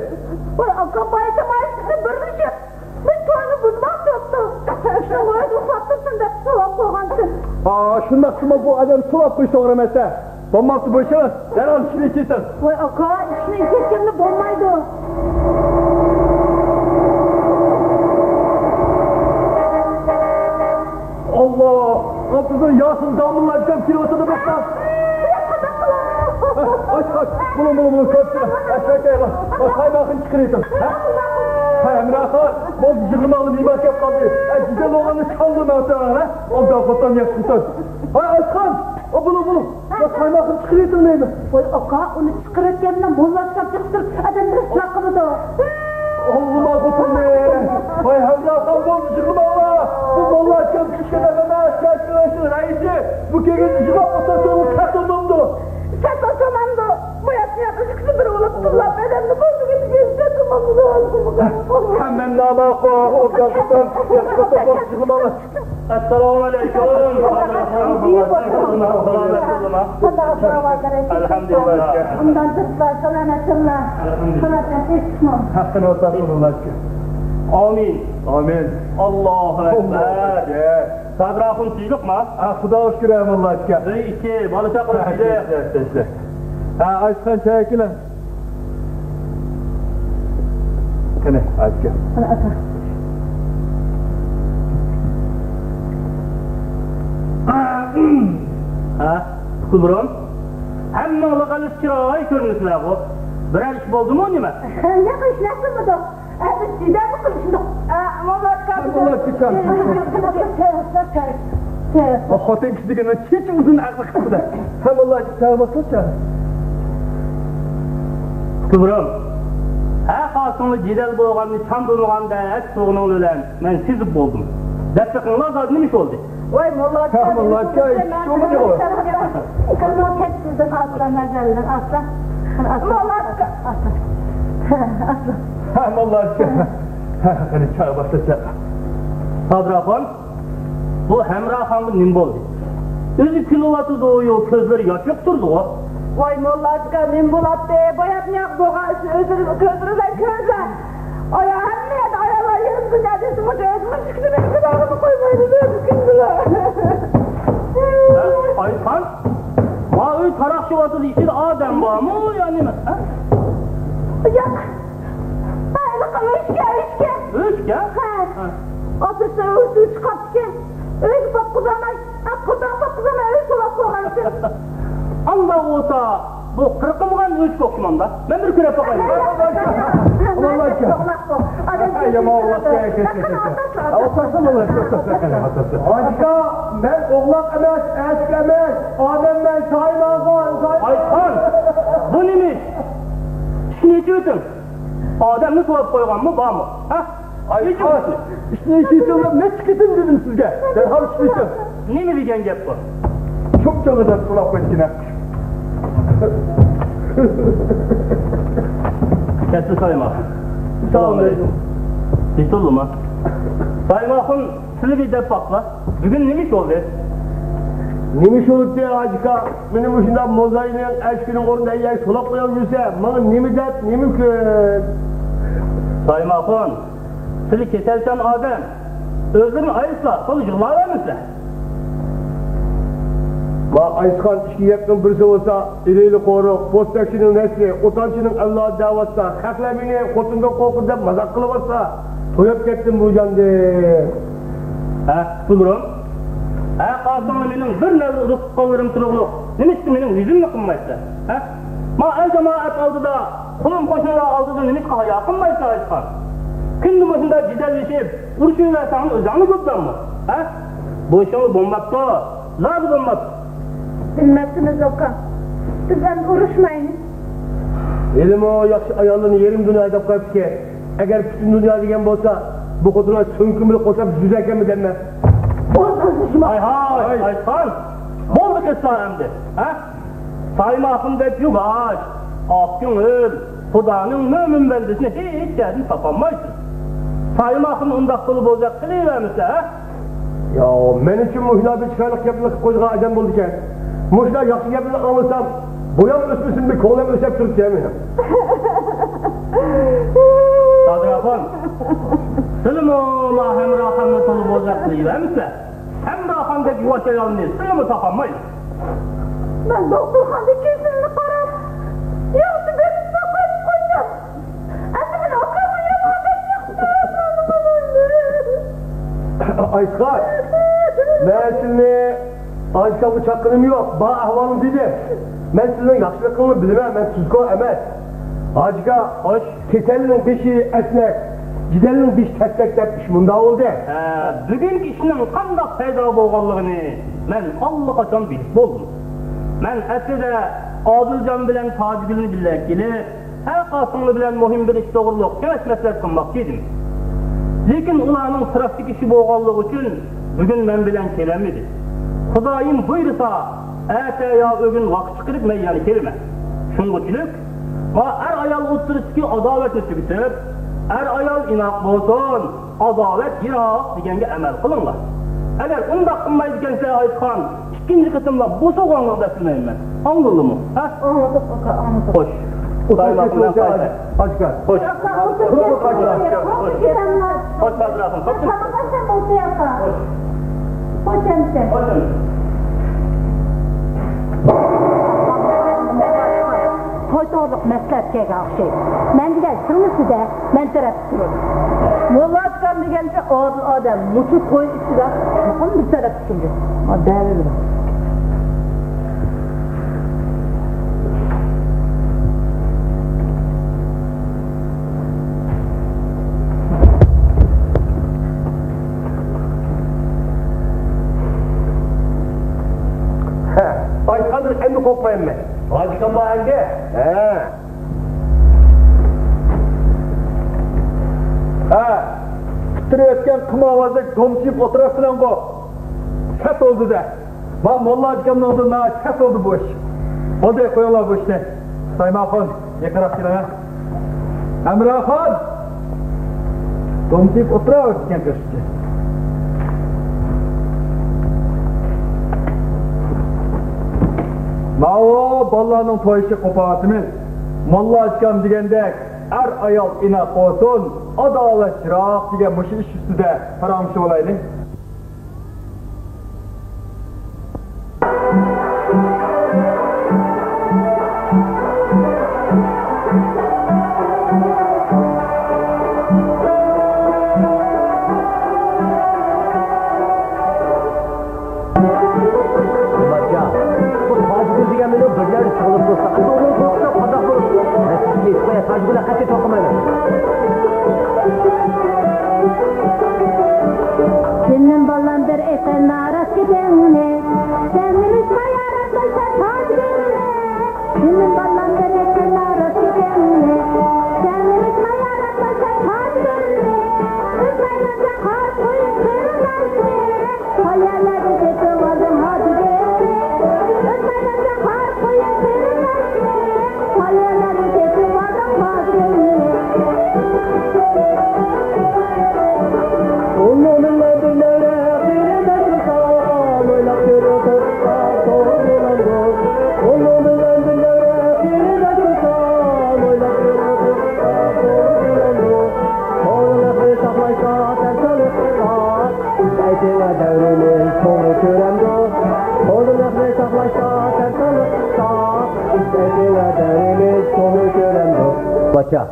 ۋاي، ئاكام بايىتى مايسىنى بىرلىشىپ، بىز توينى بۇزماقچى بوپتۇ. شۇڭا ئۆزى ئۇخلاپ تۇرسۇن دەپ سولاپ قويغانتىم. ئا، شۇنداق قىلما، بۇ ئادەم سولاپ قويۇش توغرا ئەمەس-ھە. بولماپتۇ، بوشاڭ. دەرھال ئىشىنى كېسىڭ. ۋاي ئاكا، ئىشنى كەتكەندە بولمايدۇ. ئاللا! ئابدۇزا ياسىن داموللا ئاكام كېلىۋاتىدۇ، بەسلا. ئاچ، ئاچ. بولۇڭ، بولۇڭ، بولۇڭ، كۆرسىڭىز. ئاچ، ئاچ، ئاچ. قايماقنى چىقىرىۋېتىڭ. ھە؟ ھە، ئەمراخان. بولدى، يىغلىماڭلار، مېھمان كەپ قالدى. ئە، گۈزەل ئوغلاننى چالدى مەن ساڭا، ھە؟ ئوبدان خوتۇن، ياخشى خوتۇن. ھاي، ئاچقان! ئوبۇلۇڭ، بولۇڭ. قايماقنى چىقىرىۋېتىڭ دەيمەن. ۋاي ئاكا، ئۇنى چىقىرىۋەتكەن بىلەن موللا ئاكام چىقىپ تۇرۇپ، ئادەمنى رەسۋا قىلىدۇ. ئاڭلىما خوتۇننى. ۋاي ھەمراخان، بولدى، يىغلىماڭلار. بۇ موللا ئاكام كۈچكەن ئەمەس، كەچكۈرەشنىڭ رەئىسى. بۇ كەلگەندە يىغلاپ ئولتۇرسا، ئۇ سەت ئولتۇرمامدۇ؟ سەت ئولتۇرمامدۇ؟ بۇ ياتقان ئىككىسى بىر بولۇپ تۇرلاپ، ئادەمنى بولدى، كۈچكەن سەت ئولتۇرمامدۇ؟ ھەممەمنى ئەسسالامۇ ئەلەيكۇم. ئالھەمدۇلىللا. ئاللاھقا شۈكۈر. ئاللاھقا شۈكۈر. ئاللاھقا شۈكۈر. ئامىن. ئامىن. ئاللاھۇ ئەكبەر. سادىر ئاخۇن تىنچلىقمۇ؟ ھە، خۇداغا شۈكۈر، ئەمىنلا ئاكا. ئۆي ئىچى، بالا چاقا تىنچلىق. ھە، ئايسىخان چاي ئەكىلىڭ. قېنى، ئاكا. ھە، پۇتۇلرۇم. ھەممىڭلار غەلىتە چىراي كۆرۈنىسىلەرغۇ. بىرەر ئىش بولدىمۇ نېمە؟ ياق، ھېچ نەرسە بولمىدى. ئە، بىز جېدەل قىلىشتۇق. ئە، موللاچكا. موللاچكا. ئۇ خوتۇن كىشى دېگەن شۇنچە ئۇزۇن ئەقلى قىپتۇ-دە. ھە، موللاچكا، ساغ بولسۇن. قۇتۇلرۇم. ھە، خاسىڭلار جېدەل بولغاننى چاندۇرمىغاندەك تۇرغىنىڭلار بىلەن مەن سېزىپ بولدۇم. دەپ بېقىڭلار، زادى نېمە ئىش بولدى؟ ۋاي موللاچكا، ھە، موللاچكا، ئىش بولمىدىغۇ. قىلما كەتسىزدىن ئاتلا، مەزەلدىن ئاتلا. موللاچكا. ئاتلا. ئاتلا. ھە، موللاچكا. ھە، قېنى، چاي باشلا، چاي. سادىر ئاخۇن، بۇ ھەمراخانغا نېمە بولدى؟ ئۆزى كۈلۈۋاتىدۇ، يو، كۆزلىرى ياش ئېقىپ تۇرىدىغۇ. ۋاي موللاچكا، نېمە بولاتتى؟ بايا نېمە بولغان ئىش ئۆزلىرى كۆزلىرى بىلەن كۆرىدۇ. ئايا، ھەممە يەردە ئاياللار يېرىم دۇنيا دېسە، مۇشۇ ئۆزىمىز ئىككىمىز بىلەن بىر ئاغزىنى قويمايدۇ، ئۆزى كۈندىلا. ھە، ئايخان، ما ئۆي تاراقشىۋاتىدۇ، ئىچىدە ئادەم بارمۇ يا نېمە؟ ھە؟ ياق. ھە، ھېلىقى ئۆچكە، ئۆچكە. ئۆچكە؟ ھە. ھە. ئاپىرسا ئۆزى چىقاپتىكەن. ئۆيگە پاتقۇزالماي، ھە، قوتان پاتقۇزالماي ئۆي سولاپ قويغانىكەن. ئانداق بولسا، بۇ قىرقىلغان ئۆچكە ئوخشىمامدا؟ مەن بىر كۆرۈپ باقاي. ھاجىكا، مەن ئوغلاق ئەمەس، ئەسكى ئەمەس، ئادەممەن، سايمانغا، سايمان. ئايخان، بۇ نېمە ئىش؟ ئىشنى ئېچىۋېتىڭ. ئادەمنى سولاپ قويغانمۇ، بارمۇ؟ ھە؟ ئايخان، ئىشنى ئېچىۋېتىڭ دەپ نەچچە قېتىم دېدىم سىزگە. دەرھال ئىشنى ئېچىڭ. نېمە دېگەن گەپ بۇ؟ چوپچوڭىدىن سولاپ قويدىكىن ھە. كەتتى سايماخۇن. سالام ئەلەيكۇم. يېتىلدىما؟ سايماخۇن، سىلى بىر دەپ باقلا. بۈگۈن نېمە ئىش بولدى؟ نېمە ئىش بولۇپتۇ، ھاجىكا؟ مېنى مۇشۇنداق موزاينىڭ ئەشكىنىڭ ئورنىدا يەر سولاپ قويۇپ يۈرسە، ماڭا نېمە دەپ، نېمە كۆن؟ سايماخۇن، سىلى كېسەلچان ئادەم. ئۆزلىرىنى ئايرىسىلا، تولا يىغلاۋەرمىسىلە. ما ئايسىخان، ئىككى گەپنىڭ بىرسى بولسا، ئېلى-ئېلى قورۇق، پوستەكچىنىڭ نەسلى، ئوتانچىنىڭ ئەۋلادى دەۋاتسا، خەقلەر مېنى خوتۇندىن قورقىدۇ دەپ مازاق قىلىۋاتسا، تويۇپ كەتتىم بۇ جاندىن. ھە، قۇتۇلرۇم. ھە، قالساڭلار مېنىڭ بىر نەۋرە ئۇدۇق تۇغقانلىرىم تۇرۇقلۇق. نېمىشقا مېنىڭ يۈزۈمنى قىلمايسىلەر؟ ھە؟ ما ئەل جامائەت ئالدىدا، قولۇم قوشنىلار ئالدىدا نېمىشقا ھايا قىلمايسىلەر ئايسىخان؟ كۈندە مۇشۇنداق جېدەللىشىپ، ئۇرۇشۇۋەرسەڭلار ئۆزۈڭلار گۇددانمۇ؟ ھە؟ بۇ ئىشىڭلار بولماپتۇ، زادى بولماپتۇ. بىلمەپتىمىز ئۇكا. بىز ئەمدى ئۇرۇشمايلى. ھېلىمۇ ياخشى ئاياللىرىنى يېرىم دۇنيا ھەيدەپ قويۇپتىكەن. ئەگەر پۈتۈن دۇنيا دېگەن بولسا، بۇ خوتۇنلار سۆڭىكىم بىلەن قوشاپ يۈزەكەنمۇ دەممەن. ھاي، ھاي، ھاي. ئايسىخان، بولدى قىسا ئەمدى، ھە؟ سايماخۇندەك يۇۋاش، ئاق كۆڭۈل، خۇدانىڭ مۆمىن بەندىسىنى ھېچ يەردىن تاپالمايسىز. سايماخۇن ئۇنداق تولا بوزەك قىلىۋەرمىسە، ھە؟ ياۋ، مەن ئۈچۈن مۇشۇنداق بىر چىرايلىق گەپنى قىلىپ قويىدىغان ئادەم بولىدىكەن. مۇشۇنداق ياخشى گەپنى ئاڭلىسام، بويام ئۆسمىسۇن دەپ كۆڭلۈم ئۆسۈپ تۇرۇپتۇ مېنىڭ. سادىر ئاخۇن، سىلىمۇ ما ھەمراخاننى تولا بوزەك قىلىۋەرمىسە، ھەمراخاندەك يۇۋاش ئايالنى سىلىمۇ تاپالمايسىز. مەن دوختۇرخانىدا كېسىلىمنى قاراپ، ياخشى بېرىپ ساقايىپ قويدۇم. ئەمدى مېنى ئاكامغا يامان دەپ ياقتۇرۇپ ئايسىخان، مەن سىلىنى ئايسىخانغا چاققىنىم يوق، بار ئەھۋالىنى دېدىم. مەن سىلىنىڭ ياخشىلىقىڭىزنى بىلىمەن، مەن تۇزكور ئەمەس. ھاجىكا، خوش. كېسەلنىڭ بېشى ئەسنەك، جېدەلنىڭ بېشى تەستەك دەپ ئىش مۇنداق بولدى. ھە، بۈگۈنكى ئىشنىڭ قانداق پەيدا بولغانلىقىنى مەن ئاللىقاچان بىلىپ بولدۇم. مەن ئەسلىدە ئادىلجان بىلەن تاجىگۈلنى بىللە ئەكېلىپ، ھە، قاسىملار بىلەن مۇھىم بىر ئىش توغرۇلۇق كېڭەش مەسلىھەت قىلماقچى ئىدىم. لېكىن ئۇلارنىڭ ترافتىكى ئىشى بولغانلىقى ئۈچۈن بۈگۈن مەن بىلەن كېلەلمىدى. خۇدايىم بۇيرۇسا، ئەتە يا ئۆگۈن ۋاقىت چىقىرىپ مەن يەنە كېلىمەن. شۇنىڭغا چۈشىنىپ، ما ئەر-ئايال ئوتتۇرىسىدىكى ئاداۋەتنى تۈگىتىپ، ئەر-ئايال ئىناق بولسۇن، ئاداۋەت يىراق دېگەنگە ئەمەل قىلىڭلار. ئەگەر ئۇنداق قىلمايدىكەنسەن، ئايتخان، ئىككىنچى قېتىملاپ بۇ سوغۇڭلارنى دەپ بېرىمەن. ئاڭلىدىڭمۇ؟ ھە؟ ئاڭلىدۇق، ئاكا، ئاڭلىدۇق. خوش. خۇداي ماقۇل قايتاي. ئاكا. خوش. ئاكا، ئولتۇر، خوش، ئولتۇر، خوش، ئولتۇر. خوش، خوش. خوش، پادىشاھىم، ئولتۇر، ئاكا. خوش. خوش ئەمىسە. خوش ئەمىسە. توي توغرىلىق مەسلىھەت كەلگەن ئوخشايدۇ. مەن دېگەن سىڭلىسى-دە، مەن تەرەپ. موللا ئاكام دېگەنچە ئادىل ئادەم، مۇشۇ توي ئىچىدە چوقۇم بىر تەرەپ تۇرىدۇ. ما دەلىل بار. ھە، ئايتقاندىن ئەمدى قورقمايمەن. ھاجىكام بار ئەمدى. ھە. ھە، پىتىرىۋەتكەن قىم ئاۋازدەك دومچىيىپ ئولتۇرۇۋاتىسىلەرغۇ. چەت بولدى-دە. ما موللا ئاكامنىڭ ئالدىدا چەت بولدى بۇ ئىش. بولدى، قويۇڭلار بۇ ئىشنى. سايماخۇن، يېقىنراق كېلىڭە. ھەمراخۇن! دومچىيىپ ئولتۇراۋېرىپتىكەن قىزچە. ماۋۇ بالىلارنىڭ توي ئىشى قوپارتىمىز. موللا ئاكام دېگەندەك، ئەر-ئايال ئىناق بولسۇن، ئاداۋەت يىراق دېگەن مۇشۇ ئىش ئۈستىدە پاراڭلىشىۋالايلى. ئۇمارجان، بۇ تاجگۈل دېگەن مېنىڭ بىر يەردە چىقىلىپ تۇرسا، ئەمدى ئۇنىڭ تۇرقىسى قانداق بولىدۇ؟ مەن سىزگە ئېيتىپ قوياي، تاجگۈلنى قەتئىي توي قىلمايمەن. جېنىم بالام، بىر ئېيتقىن راست گېپىڭنى، سەن نېمىشقا ياراتمايسەن تاجگۈلنى؟ جېنىم بالام، بىر ئېيتقىن راست گېپىڭنى، سەن نېمىشقا ياراتمايسەن تاجگۈلنى؟ ئۆتمەيمەن سەن قارا قويۇپ قېرىنداشنى. قايەرلەردىن تېپىۋالدىڭ ھاجىبېينى؟ ئۆتمەيمەن سەن قارا قويۇپ قېرىنداشنى. قايەرلەردىن تېپىۋالدىڭ ھاجىبېينى؟ ئۇنىڭ بىلەن بىر نەۋرە قېرىنداش بولسام، ئويلاپ كۆرۈڭ، توغرا بولامدۇ؟ ئۇنىڭ بىلەن بىر نەۋرە قېرىنداش بولسام، ئويلاپ كۆرۈڭ، توغرا بولامدۇ؟ توغرىلىقنى ساقلاشتا تەرسلىق قىلساق، ئەيتىڭە دەۋرىمىز توغرا كۆرەمدۇ؟ توغرىلىقنى ساقلاشتا تەرسلىق قىلساق، ئەيتىڭە دەۋرىمىز توغرا كۆرەمدۇ؟ باچا،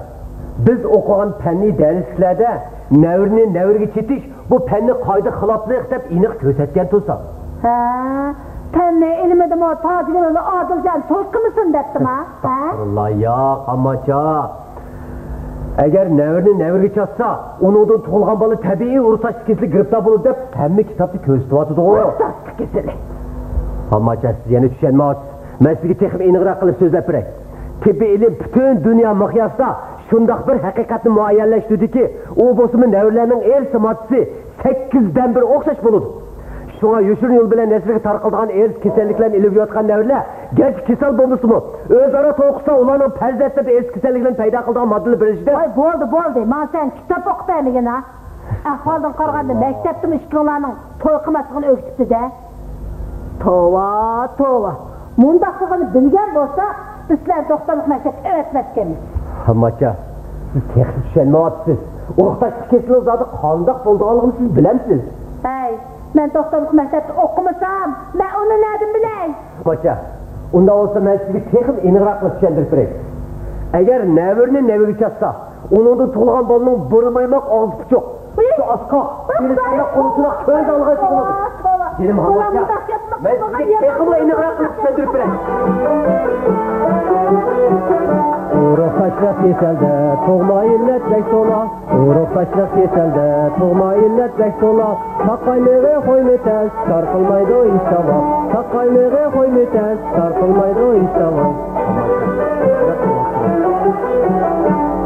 بىز ئوقۇغان پەننىي دەرسلىكلەردە نەۋرىنى نەۋرىگە چېتىش بۇ پەننى قائىدە خىلاپلىق دەپ ئېنىق كۆرسەتكەن تۇرسا. ھە، پەننى ئىلمىدىمۇ تاجىگۈلنى ئادىلجان توي قىلمىسۇن دەپتىما؟ ھە؟ ئەستەغپۇرۇللا، ياق، ئاماچا. ئەگەر نەۋرىنى نەۋرىگە چاتسا، ئۇنىڭدىن تۇغۇلغان بالا تەبىئىي ئۇرۇق تاشلىق كېسىلىگە گىرىپتار بولىدۇ دەپ ھەممە كىتابتا كۆرسىتىۋاتىدىغۇ. ئۇرۇق تاشلىق كېسىلى. ئاماچا، سىز يەنە چۈشەنمەيۋاتىسىز. مەن سىزگە تېخىمۇ ئېنىقراق قىلىپ سۆزلەپ بېرەي. تېببىي ئىلىم پۈتۈن دۇنيا مىقياسىدا شۇنداق بىر ھەقىقەتنى مۇئەييەنلەشتۈردىكى، ئۇ بولسىمۇ نەۋرىلەرنىڭ ئېرىسى ماددىسى سەككىزدىن بىر ئوخشاش بولىدۇ. شۇڭا يوشۇرۇن يول بىلەن نەسلىگە تارقىلىدىغان ئېرىسى كېسەللىكلەرنى ئىلىپ يۈرۈۋاتقان نەۋرىلەر گەرچە كېسەل بولمىسىمۇ، ئۆزئارا توي قىلسا، ئۇلارنىڭ پەرزەنتلىرىدە ئېرىسى كېسەللىكلەرنى پەيدا قىلىدىغان ماددىلار بىرلىشىدۇ. ۋاي، بولدى، بولدى، ماڭا سەن كىتاب ئوقۇپ بەرمىگىن ھە. ئەھۋالدىن قارىغاندا، مەكتەپتىمۇ ئىككىڭلارنىڭ توي قىلماسلىقىنى ئۆگىتىپتۇ-دە. توۋا، توۋا. مۇنداقلىقىنى بىلگەن بولسا، بىز سىلەرنى دوختۇرلۇق مەكتەپكە ئەۋەتمەسكەنمىز. ئاماچا، سىز تېخى چۈشەنمەيۋاتىسىز. ئۇرۇق تاشلىق كېسىلىنىڭ زادى قانداق بولىدىغانلىقىنى سىز بىلەمسىز؟ ھەي، مەن دوختۇرلۇق مەكتەپتە ئوقۇمىسام، مەن ئۇنى نەدىن بىلەي؟ ئاماچا، ئۇنداق بولسا مەن سىزگە تېخىمۇ ئېنىقراق قىلىپ چۈشەندۈرۈپ بېرەي. ئەگەر نەۋرىنى نەۋرىگە چاتسا، ئۇنىڭدىن تۇغۇلغان بالىنىڭ بۇرمايماق ئاغزى پۇچۇق، ئۇچى ئاسقاق، تىلى سانداق قولى سۇناق كۆز ئالغايسى بولىدۇ. جېنىم ھاماچا، مەن سىزگە تېخىمۇ ئېنىقراق قىلىپ چۈشەندۈرۈپ بېرەي. ئۇرۇق تاشلىق كېسەلدە تۇغما ئىللەت بەك تولا. ئۇرۇق تاشلىق كېسەلدە تۇغما ئىللەت بەك تولا. تاقايمىغى خويمۇ تەس، تارقىلمايدۇ ھېچ داۋا. تاقايمىغى خويمۇ تەس، تارقىلمايدۇ ھېچ داۋا.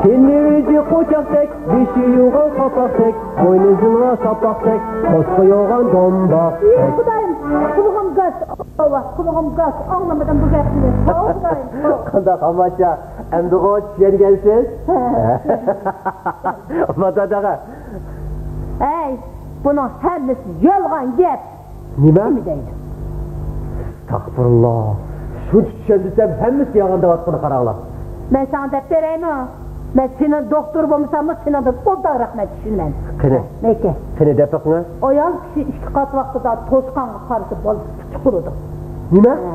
تېنى ئۆزى قوچاقتەك، بېشى يوغان قاپاقتەك، بوينى زىلۋا ساپاقتەك، قوسقا يوغان دومباقتەك. ئى خۇدايىم، قۇلىقىم گاس، ئاۋا، قۇلىقىم گاس، ئاڭلىمىدىم بۇ گەپنى. ھاۋ خۇدايىم، ھاۋ. قانداق ئاماچا، ئەمدىغۇ چۈشەنگەنسىز؟ ھە. ماتاداغا. ھەي، بۇنىڭ ھەممىسى يالغان گەپ. نېمە؟ نېمە دەيدۇ؟ ئەستەغپۇرۇللا. شۇنچە چۈشەندۈرسەم، ھەممىسى يالغان دەۋاتقىنى قاراڭلار. مەن ساڭا دەپ بېرەيمۇ؟ مەن سېنىڭ دوختۇر بولمىساممۇ، سېنىڭدىن ئوبدانراق مەن چۈشىنىمەن. قېنى؟ نېكى؟ قېنى دەپ بېقىڭە. ئايال كىشى ئىككى قات ۋاقتىدا توشقانغا قارىسا بالىسى پۇچۇق بولىدۇ. نېمە؟ ھە.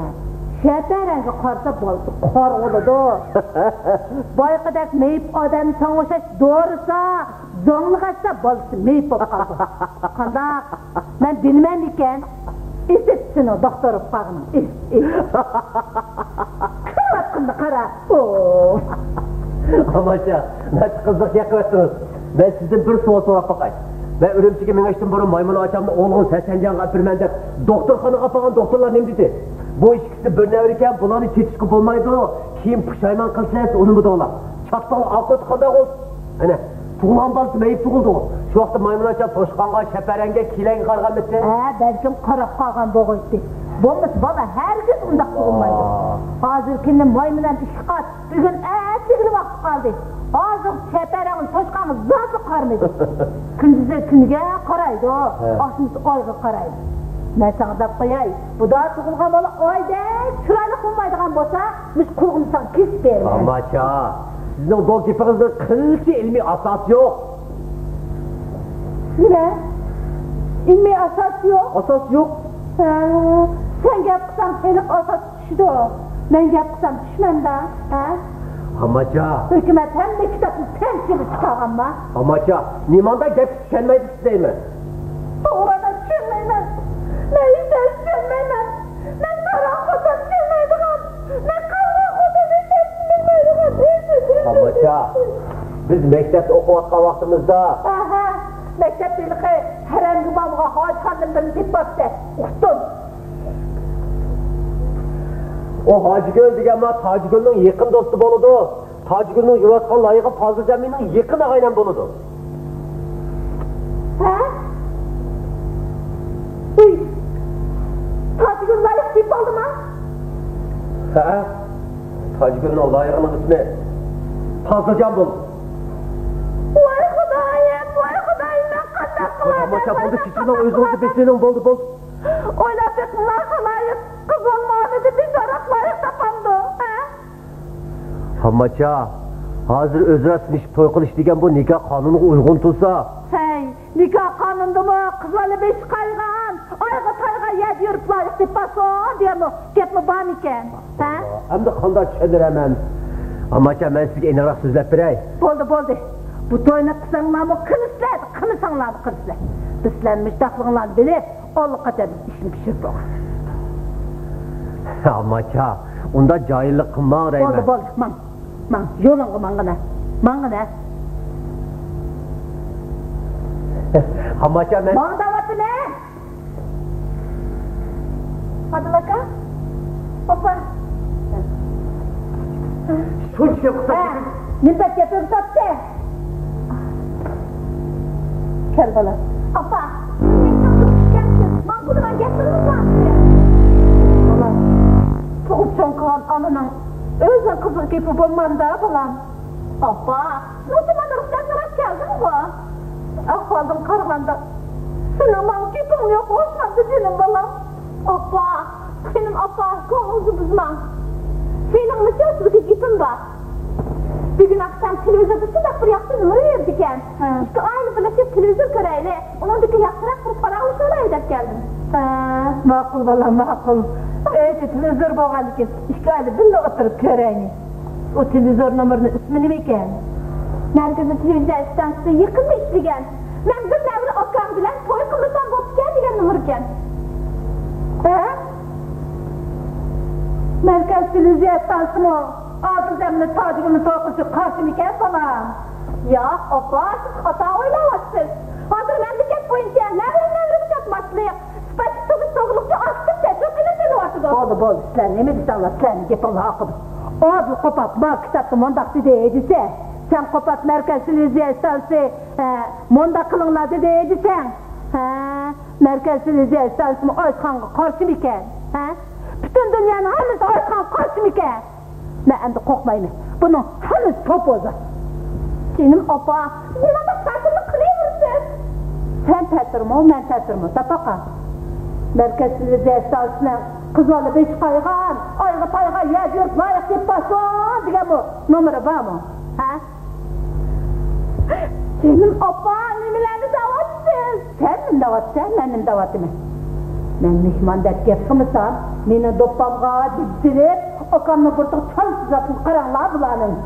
شەپەرەڭگە قارىسا بالىسى قارا بولىدۇ. بايىقىدەك مېيىپ ئادەم ساڭا ئوخشاش دورىسا، زوڭلىغاچسا بالىسى مېيىپ بولۇپ قالىدۇ. قانداق؟ مەن بىلمەمدىكەن. ئېسىت سېنىڭ دوختۇر بولۇپ قالغىنىڭ. ئېسىت، ئېسىت. كۈلۈۋاتقىنىنى قارا. ئو. ئاماچا، ناچى قىزىق گەپ قىلىۋەتتىڭىز. مەن سىزدىن بىر سوئال سوراپ باقاي. مەن ئۈرۈمچىگە مېڭىشتىن بۇرۇن مايمۇن ئاچامنى ئوغلۇڭىز ھەسەنجانغا ئەپىرىمەن دەپ، دوختۇرخانىغا ئاپارغان دوختۇرلار نېمە دېدى؟ بۇ ئىككىسى بىر نەۋرىكەن، بۇلارنى چېتىشقا بولمايدۇ. كېيىن پۇشايمان قىلىسىز، ئۇنىمىدىڭلار. چاتاقلار ئاقىۋىتى قانداق بولسۇن؟ ئەنە، تۇغۇلغان بالىسى مېيىپ تۇغۇلدىغۇ. شۇ ۋاقىتتا مايمۇن ئاچا توشقانغا، شەپەرەڭگە، كېلەڭگە قارىغانمىتى؟ ھە، بەلكىم قاراپ قالغان بولغىيتتى. بولمىسا بالا ھەرگىز ئۇنداق تۇغۇلمايدۇ. ھازىر كۈندە مايمۇن ھەم ئىككى قات. بۈگۈن ئەتىگىلا ۋاقتى قالدى. ھازىر شەپەرەڭنى توشقانغا زادى قارىمىدى. كۈندۈزى كۈنگە قارايدۇ، ھە. ئاخشىمىسى ئايغا قارايدۇ. مەن ساڭا دەپ قوياي، بۇدا تۇغۇلغان بالا ئايدەك چىرايلىق بولمايدىغان بولسا، مۇشۇ قۇلىقىمنى ساڭا كېسىپ بېرىمەن. ئاماچا، سىزنىڭ بۇ گېپىڭىزنىڭ قىلچە ئىلمىي ئاساسى يوق. نېمە؟ ئىلمىي ئاساسى يوق؟ ئاساسى يوق. ھە، سەن گەپ قىلساڭ ھېلىقى ئاساس چۈشىدۇ. مەن گەپ قىلسام چۈشمەمدا، ھە؟ ئاماچا. ھۆكۈمەت ھەممە كىتابنى تەڭ چىقىرىپ چىقارغانما؟ ئاماچا، نېمانداق گەپكە چۈشەنمەيدىكىن دەيمەن. توغرا، مەن چۈشەنمەيمەن. مەن ھېچ نەرسە چۈشەنمەيمەن. مەن قاراڭغۇدان چۈشەنمەيدىغان. مەن قاراڭغۇدان ھېچ نەرسىنى بىلمەيدىغان. ئاماچا، بىز مەكتەپتە ئوقۇۋاتقان ۋاقتىمىزدا. ئاھا، مەكتەپتە ھېلىقى ھەرەمگە بارمىغان ھاجىخاندىن بىرنى تېپىپ ئاپتۇ. ئۇقتۇم. ئۇ ھاجىگۈل دېگەن ما تاجىگۈلنىڭ يېقىن دوستى بولىدۇ. تاجىگۈلنىڭ يۇرۇۋاتقان لايىقى پازىل جامىنىڭ يېقىن ئاغىنەم بولىدۇ. ھە؟ ئۇي، تاجىگۈل لايىق تېپىۋالدىما؟ ھە؟ تاجىگۈلنىڭ لايىقىنىڭ ئىسمى پازىلجان بولىدۇ. ۋاي خۇدايىم، ۋاي خۇدايىم، مەن قانداق قىلاي؟ ئاماچا، بولدى، كېچىرىڭ، ئۆزىڭىزنى بېسىۋېلىڭ، بولدى، بولدى. ئويلاپ بېقىڭلار، خالايىق، قىز بولمىغان ئىدى، بىزارراق لايىق تاپامدۇ، ھە؟ ئاماچا، ھازىر ئۆزئارا سىنىشىپ توي قىلىش دېگەن بۇ نىكاھ قانۇنىغا ئۇيغۇن تۇرسا. ھەي، نىكاھ قانۇنىدىمۇ قىز بالا بېشى قايغان، ئايغا تايغان يەردە يۈرۈپ لايىق تېپىۋالسۇن دېگەنمۇ گەپمۇ بارمىكەن؟ ھە؟ ئەمدى قانداق چۈشەندۈرەمەن؟ ئاماچا، مەن سىزگە ئېنىقراق سۆزلەپ بېرەي. بولدى، بولدى. بۇ توينى قىلساڭلارمۇ قىلىسىلەر، قىلمىساڭلارمۇ قىلىسىلەر. بىز سىلەرنىڭ مۇشتاقلىقىڭلارنى بىلىپ، ئاللىقاچان ئىشنى پىشۇردۇق. ئاماچا، ئۇنداق جاھىللىق قىلماڭ دەيمەن. بولدى، بولدى، ماڭ. ماڭ، يولۇڭغا ماڭغىنە. ماڭغىنە. ئاماچا، مەن ماڭ دەۋاتىمەن. ئادىل ئاكا؟ ئاپا. شۇنچە گەپ قىلسا ھە، نېمە گەپ قىلساپتى؟ كەل، بالام. ئاپا، ماڭا بۇنىڭ گەپلىرىنى قىلىۋاتىسەن. بالام، تۇغۇپ چوڭ قىلغان ئانىنىڭ ئۆزىنىڭ قىزىغا گېپى بولمامدا، بالام. ئاپا، مۇشۇ مانا رۇخسەت سوراپ كەلدىمغۇ. ئەھۋالدىن قارىغاندا، سېنىڭ ماڭا گېپىڭ يوق ئوخشامدۇ، جېنىم بالام؟ ئاپا، جېنىم ئاپا، كۆڭلۈڭنى بۇزماڭ. سېنىڭمۇچۇ سىزگە گېپىم بار. بۈگۈن ئاخشام تېلېۋىزوردا شۇنداق بىر ياخشى نومۇر بېرىدىكەن. ھە. ئىككى ئائىلە بىرلىشىپ تېلېۋىزور كۆرەيلى. ئۇنىڭدىكى ياخشىراق بىر پاراڭلىشىۋالاي دەپ كەلدىم. ھە، ماقۇل بالام، ماقۇل. ئۆيدە تېلېۋىزور بولغاندىكىن ئىككى ئائىلە بىللە ئولتۇرۇپ كۆرەيلى. ئۇ تېلېۋىزور نومۇرىنىڭ ئىسمى نېمىكەن؟ مەركىزىي تېلېۋىزىيە ئىستانسىسى يېقىندا ئىشلىگەن. مەن بىر نەۋرە ئاكام بىلەن توي قىلمىسام بوپتىكەن دېگەن نومۇركەن. ھە؟ مەركەز تېلېۋىزىيە ئىستانسىسىمۇ ئادىل دەمنى تاجىگۈلنى توي قىلىشىغا قارشىمىكەن، بالام؟ ياق، ئاپا، سىز خاتا ئويلاۋاتىسىز. ھازىر مەملىكەت بويىچە نەۋرىدىن نەۋرىگە چاتماسلىق، سىپەتلىك تونۇش توغرىلىقتا ئاكتىپ تەشۋىق قىلىپ كېلىۋاتىدۇ. بولدى، بولدى، سىلەر نېمە دېسەڭلار، سىلەرنىڭ گېپىڭلار ئاقىدۇ. ئادىل قوپاپ، ما كىتابتا مۇنداق دېدى دېسە، سەن قوپاپ مەركەز تېلېۋىزىيە ئىستانسىسى، ھە، مۇنداق قىلىڭلار دېدى دېسەڭ، ھە، مەركەز تېلېۋىزىيە ئىستانسىسىمۇ ئاشخانىغا قارشىمىكەن؟ ھە؟ پۈتۈن دۇنيانىڭ ھەممىسى ئاشخانىغا قارشىمىكەن؟ مەن ئەمدى قورقمايمەن. بۇنىڭ ھەممىسى سوپوزا. جېنىم ئاپا، نېمانداق تەتۈرلۈك قىلىۋېرىسىز؟ سەن تەتۈرمۇ، مەن تەتۈرمۇ، تاپاقا. مەركەز تېلېۋىزىيە ئىستانسىسىنىڭ قىز بالا بېشى قايغان، ئايىغى تايغان يەردە يۈرۈپ لايىق دېيىپ باسسۇن دېگەنمۇ نومۇرى بارمۇ؟ ھە؟ جېنىم ئاپا، نېمىلەرنى دەۋاتىسىز؟ سەن نېمە دەۋاتىسەن، مەن نېمە دەۋاتىمەن؟ مەن مېھماندەك گەپ قىلمىسام، مېنىڭ دوپپامغا دېگىزىپ، ئاكامنىڭ بۇرۇتىغا چال سىزاتتىم، قاراڭلار بۇلارنى.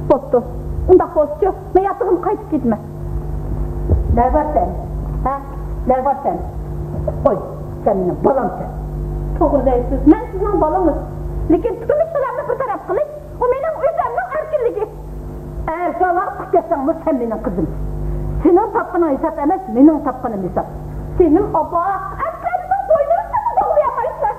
بوپتۇ، ئۇنداق بولسىچۇ، مەن ياتىقىمغا قايتىپ كېتىمەن. نەگە بارىسەن؟ ھە؟ نەگە بارىسەن؟ قوي، سەن مېنىڭ بالامسەن. توغرا دەيسىز، مەن سىزنىڭ بالىڭىز. لېكىن تۇرمۇش بىلەن بىر تەرەپ قىلىش، ئۇ مېنىڭ ئۆزۈمنىڭ ئەركىنلىكى. ئەركىنلىك قىلىپ كەتسەڭمۇ سەن مېنىڭ قىزىم. سېنىڭ تاپقىنىڭ ھېساب ئەمەس، مېنىڭ تاپقىنىم ھېساب. جېنىم ئاپا، ئەسلى بىزنىڭ بوينىمىزنىمۇ باغلىيالمايسىلەر.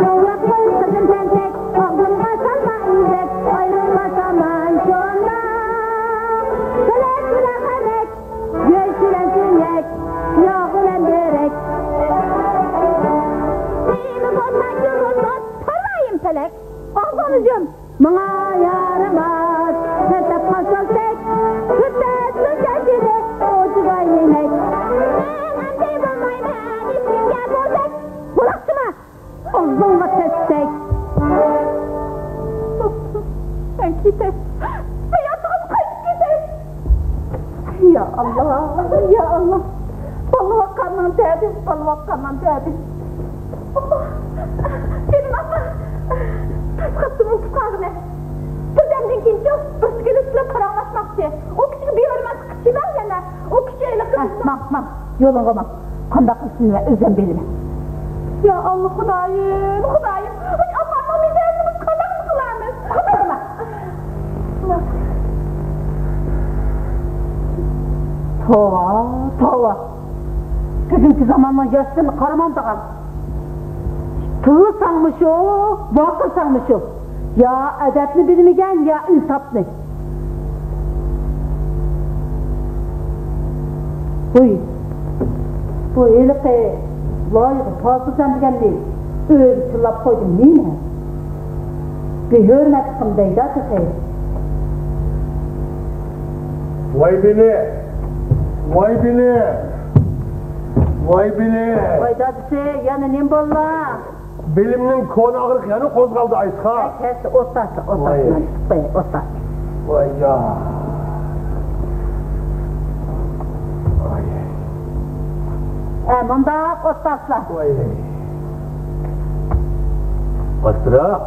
توۋا قىل قىزىم تەنتەك، ئاغزىمغا سالما ئېزەك، ئايرىلما سامان شۇنداق. بىلەك بىلەن خەمەك، گۆش بىلەن سۆڭەك، ياغ بىلەن بۆرەك. نېمە بولسا شۇنى تۇت، پالايىم پەلەك. ئاغزىڭنى يۇم. ماڭا يارىماس، سەن تاپقان سۆزدەك، كۆرسەتمە سەزگۈنى، ئوجۇغاي نېمەك. مەن ئەمدى بولمايمەن ھېچكىمگە بوزەك. بولاقچىما، ئاغزىڭغا تەستەك. سەن كېتەي. مەن ياتىقىمغا قايتىپ كېتەي. يا ئاللا، يا ئاللا. بالىۋاققاننىڭ دەردى، بالىۋاققاننىڭ دەردى. ئاپا، جېنىم ئاپا، تاس قاپتىمۇ ئۇنتۇپ قالغىنى. بىردەمدىن كېيىنچۇ بىرسى كېلىپ سىلەر پاراڭلاشماقچى. ئۇ كىشىگە بىھۆرمەتلىك قىلىشىمەن يەنە. ئۇ كىشى ھېلىقى ھە، ماڭ، ماڭ، يولۇڭغا ماڭ. قانداق قىلسۇن مەن ئۆزۈم بىلىمەن. يا ئاللا، خۇدايىم، خۇدايىم. ۋاي ئاپامنىڭ مىجەزىنى بىز قانداق قىلارمىز؟ خۇدايىم. توۋا، توۋا. بۈگۈنكى زاماننىڭ ياشلىرىنى قارىمامدىغان. تىللىساڭمۇ شۇ، ۋارقىرىساڭمۇ شۇ. يا ئەدەپنى بىلمىگەن، يا ئىنساپنى. ھۇي، بۇ ھېلىقى لايىقى پازىلجان دېگەننى ئۆزى تىللاپ قويدى نېمە؟ بىھۆرمەتلىكىم دەيدۇ تېخى. ۋاي بېلى! ۋاي بېلى! ۋاي بېلى! ۋاي دادىسى، يەنە نېمە بولدى؟ بېلىمنىڭ كونا ئاغرىقى يەنە قوزغالدى، ئايسىخان. ھە، كەلسە، ئولتۇرسا، ۋاي. ئولتۇرسا، مەن تۇتۇپ قوياي، ئولتۇرسا. ۋاي يا. ۋاي. ھە، مۇنداق ئولتۇرسىلا. ۋاي. ئاستىراق.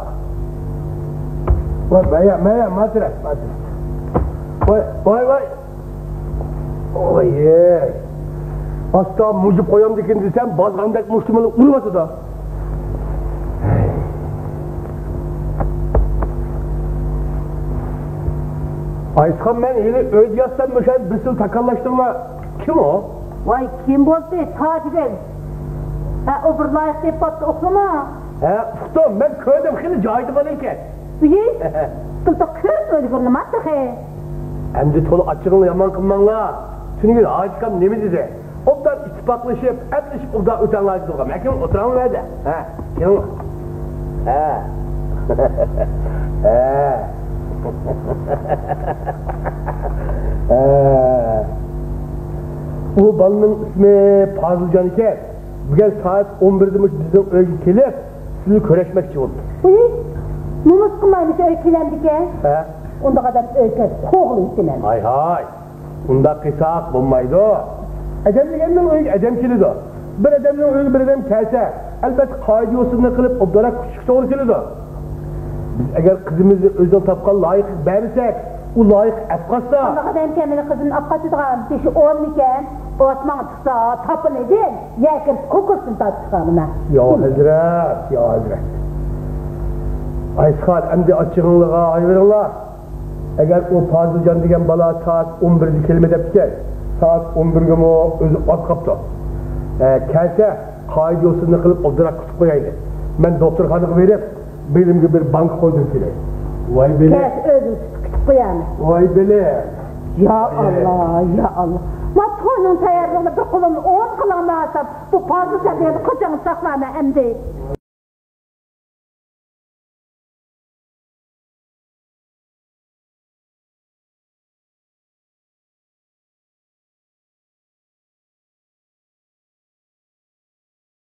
ۋاي، مايا، مايا، ماتىرەك، ماتىرەك. ۋاي، ۋاي، ۋاي. ۋاي. ئاستا مۇجۇپ قويامدىكىن دېسەم، بازغاندەك مۇشتۇمنى ئۇرۇۋاتىدۇ. ئايسىخان، مەن ھېلى ئۆيدە ياتسام، مۇشۇ بىسىل تاكاللاشتىڭلار. كىم ئۇ؟ ۋاي، كىم بولسا، تاجىگۈل. ھە، ئۇ بىر لايىق دەپ قاپتۇ، ئۇقتۇڭمۇ؟ ھە، ئۇقتۇم. مەن كۆردۈم، خېلى جايىدا بالا ئىكەن. ئۇي، بىلدى، كۆرۈپ ئۈلگۈرمىدى تېخى. ئەمدى تولا ئاچچىقىڭلارنى يامان قىلماڭلار. تۈنۈگۈن ھاجىكام نېمە دېدى؟ ئوبدان ئىتتىپاقلىشىپ، ئەپلىشىپ ئوبدان ئۆتەڭلار دېدىغان. مەن كېلىڭ ئولتۇراڭلار مۇ يەردە. ھە، كېلىڭلار. ھە. ھە. ھە. ئۇ بالىنىڭ ئىسمى پازىلجان ئىكەن. بۈگۈن سائەت ئون بىردە مۇشۇ بىزنىڭ ئۆيگە كېلىپ، سىزنى كۆرۈشمەكچى بولدى. ئۇي، نومۇس قىلمايمىش ئۆيگە كېلەمدىكەن. ھە؟ ئۇنداق ئادەم ئۆيگە كەلسە قوغلىۋېتىمەن. ھاي، ھاي. ئۇنداق قىلساق بولمايدۇ. ئادەم دېگەننىڭ ئۆيىگە ئادەم كېلىدۇ. بىر ئادەمنىڭ ئۆيىگە بىر ئادەم كەلسە، ئەلۋەتتە، قائىدە يوسۇننى قىلىپ، ئوبدانراق كۈتۈشكە توغرا كېلىدۇ. بىز ئەگەر قىزىمىزنى ئۆزىنىڭ تاپقان لايىقىغا بەرمىسەك، ئۇ لايىق ئەپ قالسا. قانداق ئادەمكەن مېنىڭ قىزىمنى ئاپ قاچىدىغان؟ بېشى ئورنىكەن، ئوت ماڭا تۇتسا، تاپىنىدىن يەكىرىپ كوكۇسىنى تارتىپ چىقارمەن. يا ھەزرەت، يا ھەزرەت. ئايسىخان، ئەمدى ئاچچىقىڭلارغا ئايۋېرىڭلار. ئەگەر ئۇ پازىلجان دېگەن بالا سائەت ئون بىردە كېلىمەن دەپتىكەن، سائەت ئون بىرگىمۇ ئۆزى ئاز قاپتۇ. ئە، كەلسە، قائىدە يوسۇننى قىلىپ ئوبدانراق كۈتۈپ قويايلى. مەن دوختۇرخانىغا بېرىپ، بېلىمگە بىر بانكا قويدۇرۇپ كېلەي. ۋاي بېلى. كەچ ئۆزۈم تۇتۇپ كېتىپ قويارمەن. ۋاي بېلى. يا ئاللا، يا ئاللا. ما توينىڭ تەييارلىقىنى بىر قولۇمنى ئوڭ قىلالماسام، بۇ پازىل سەبىيىنى قاچان ساقلايمەن ئەمدى؟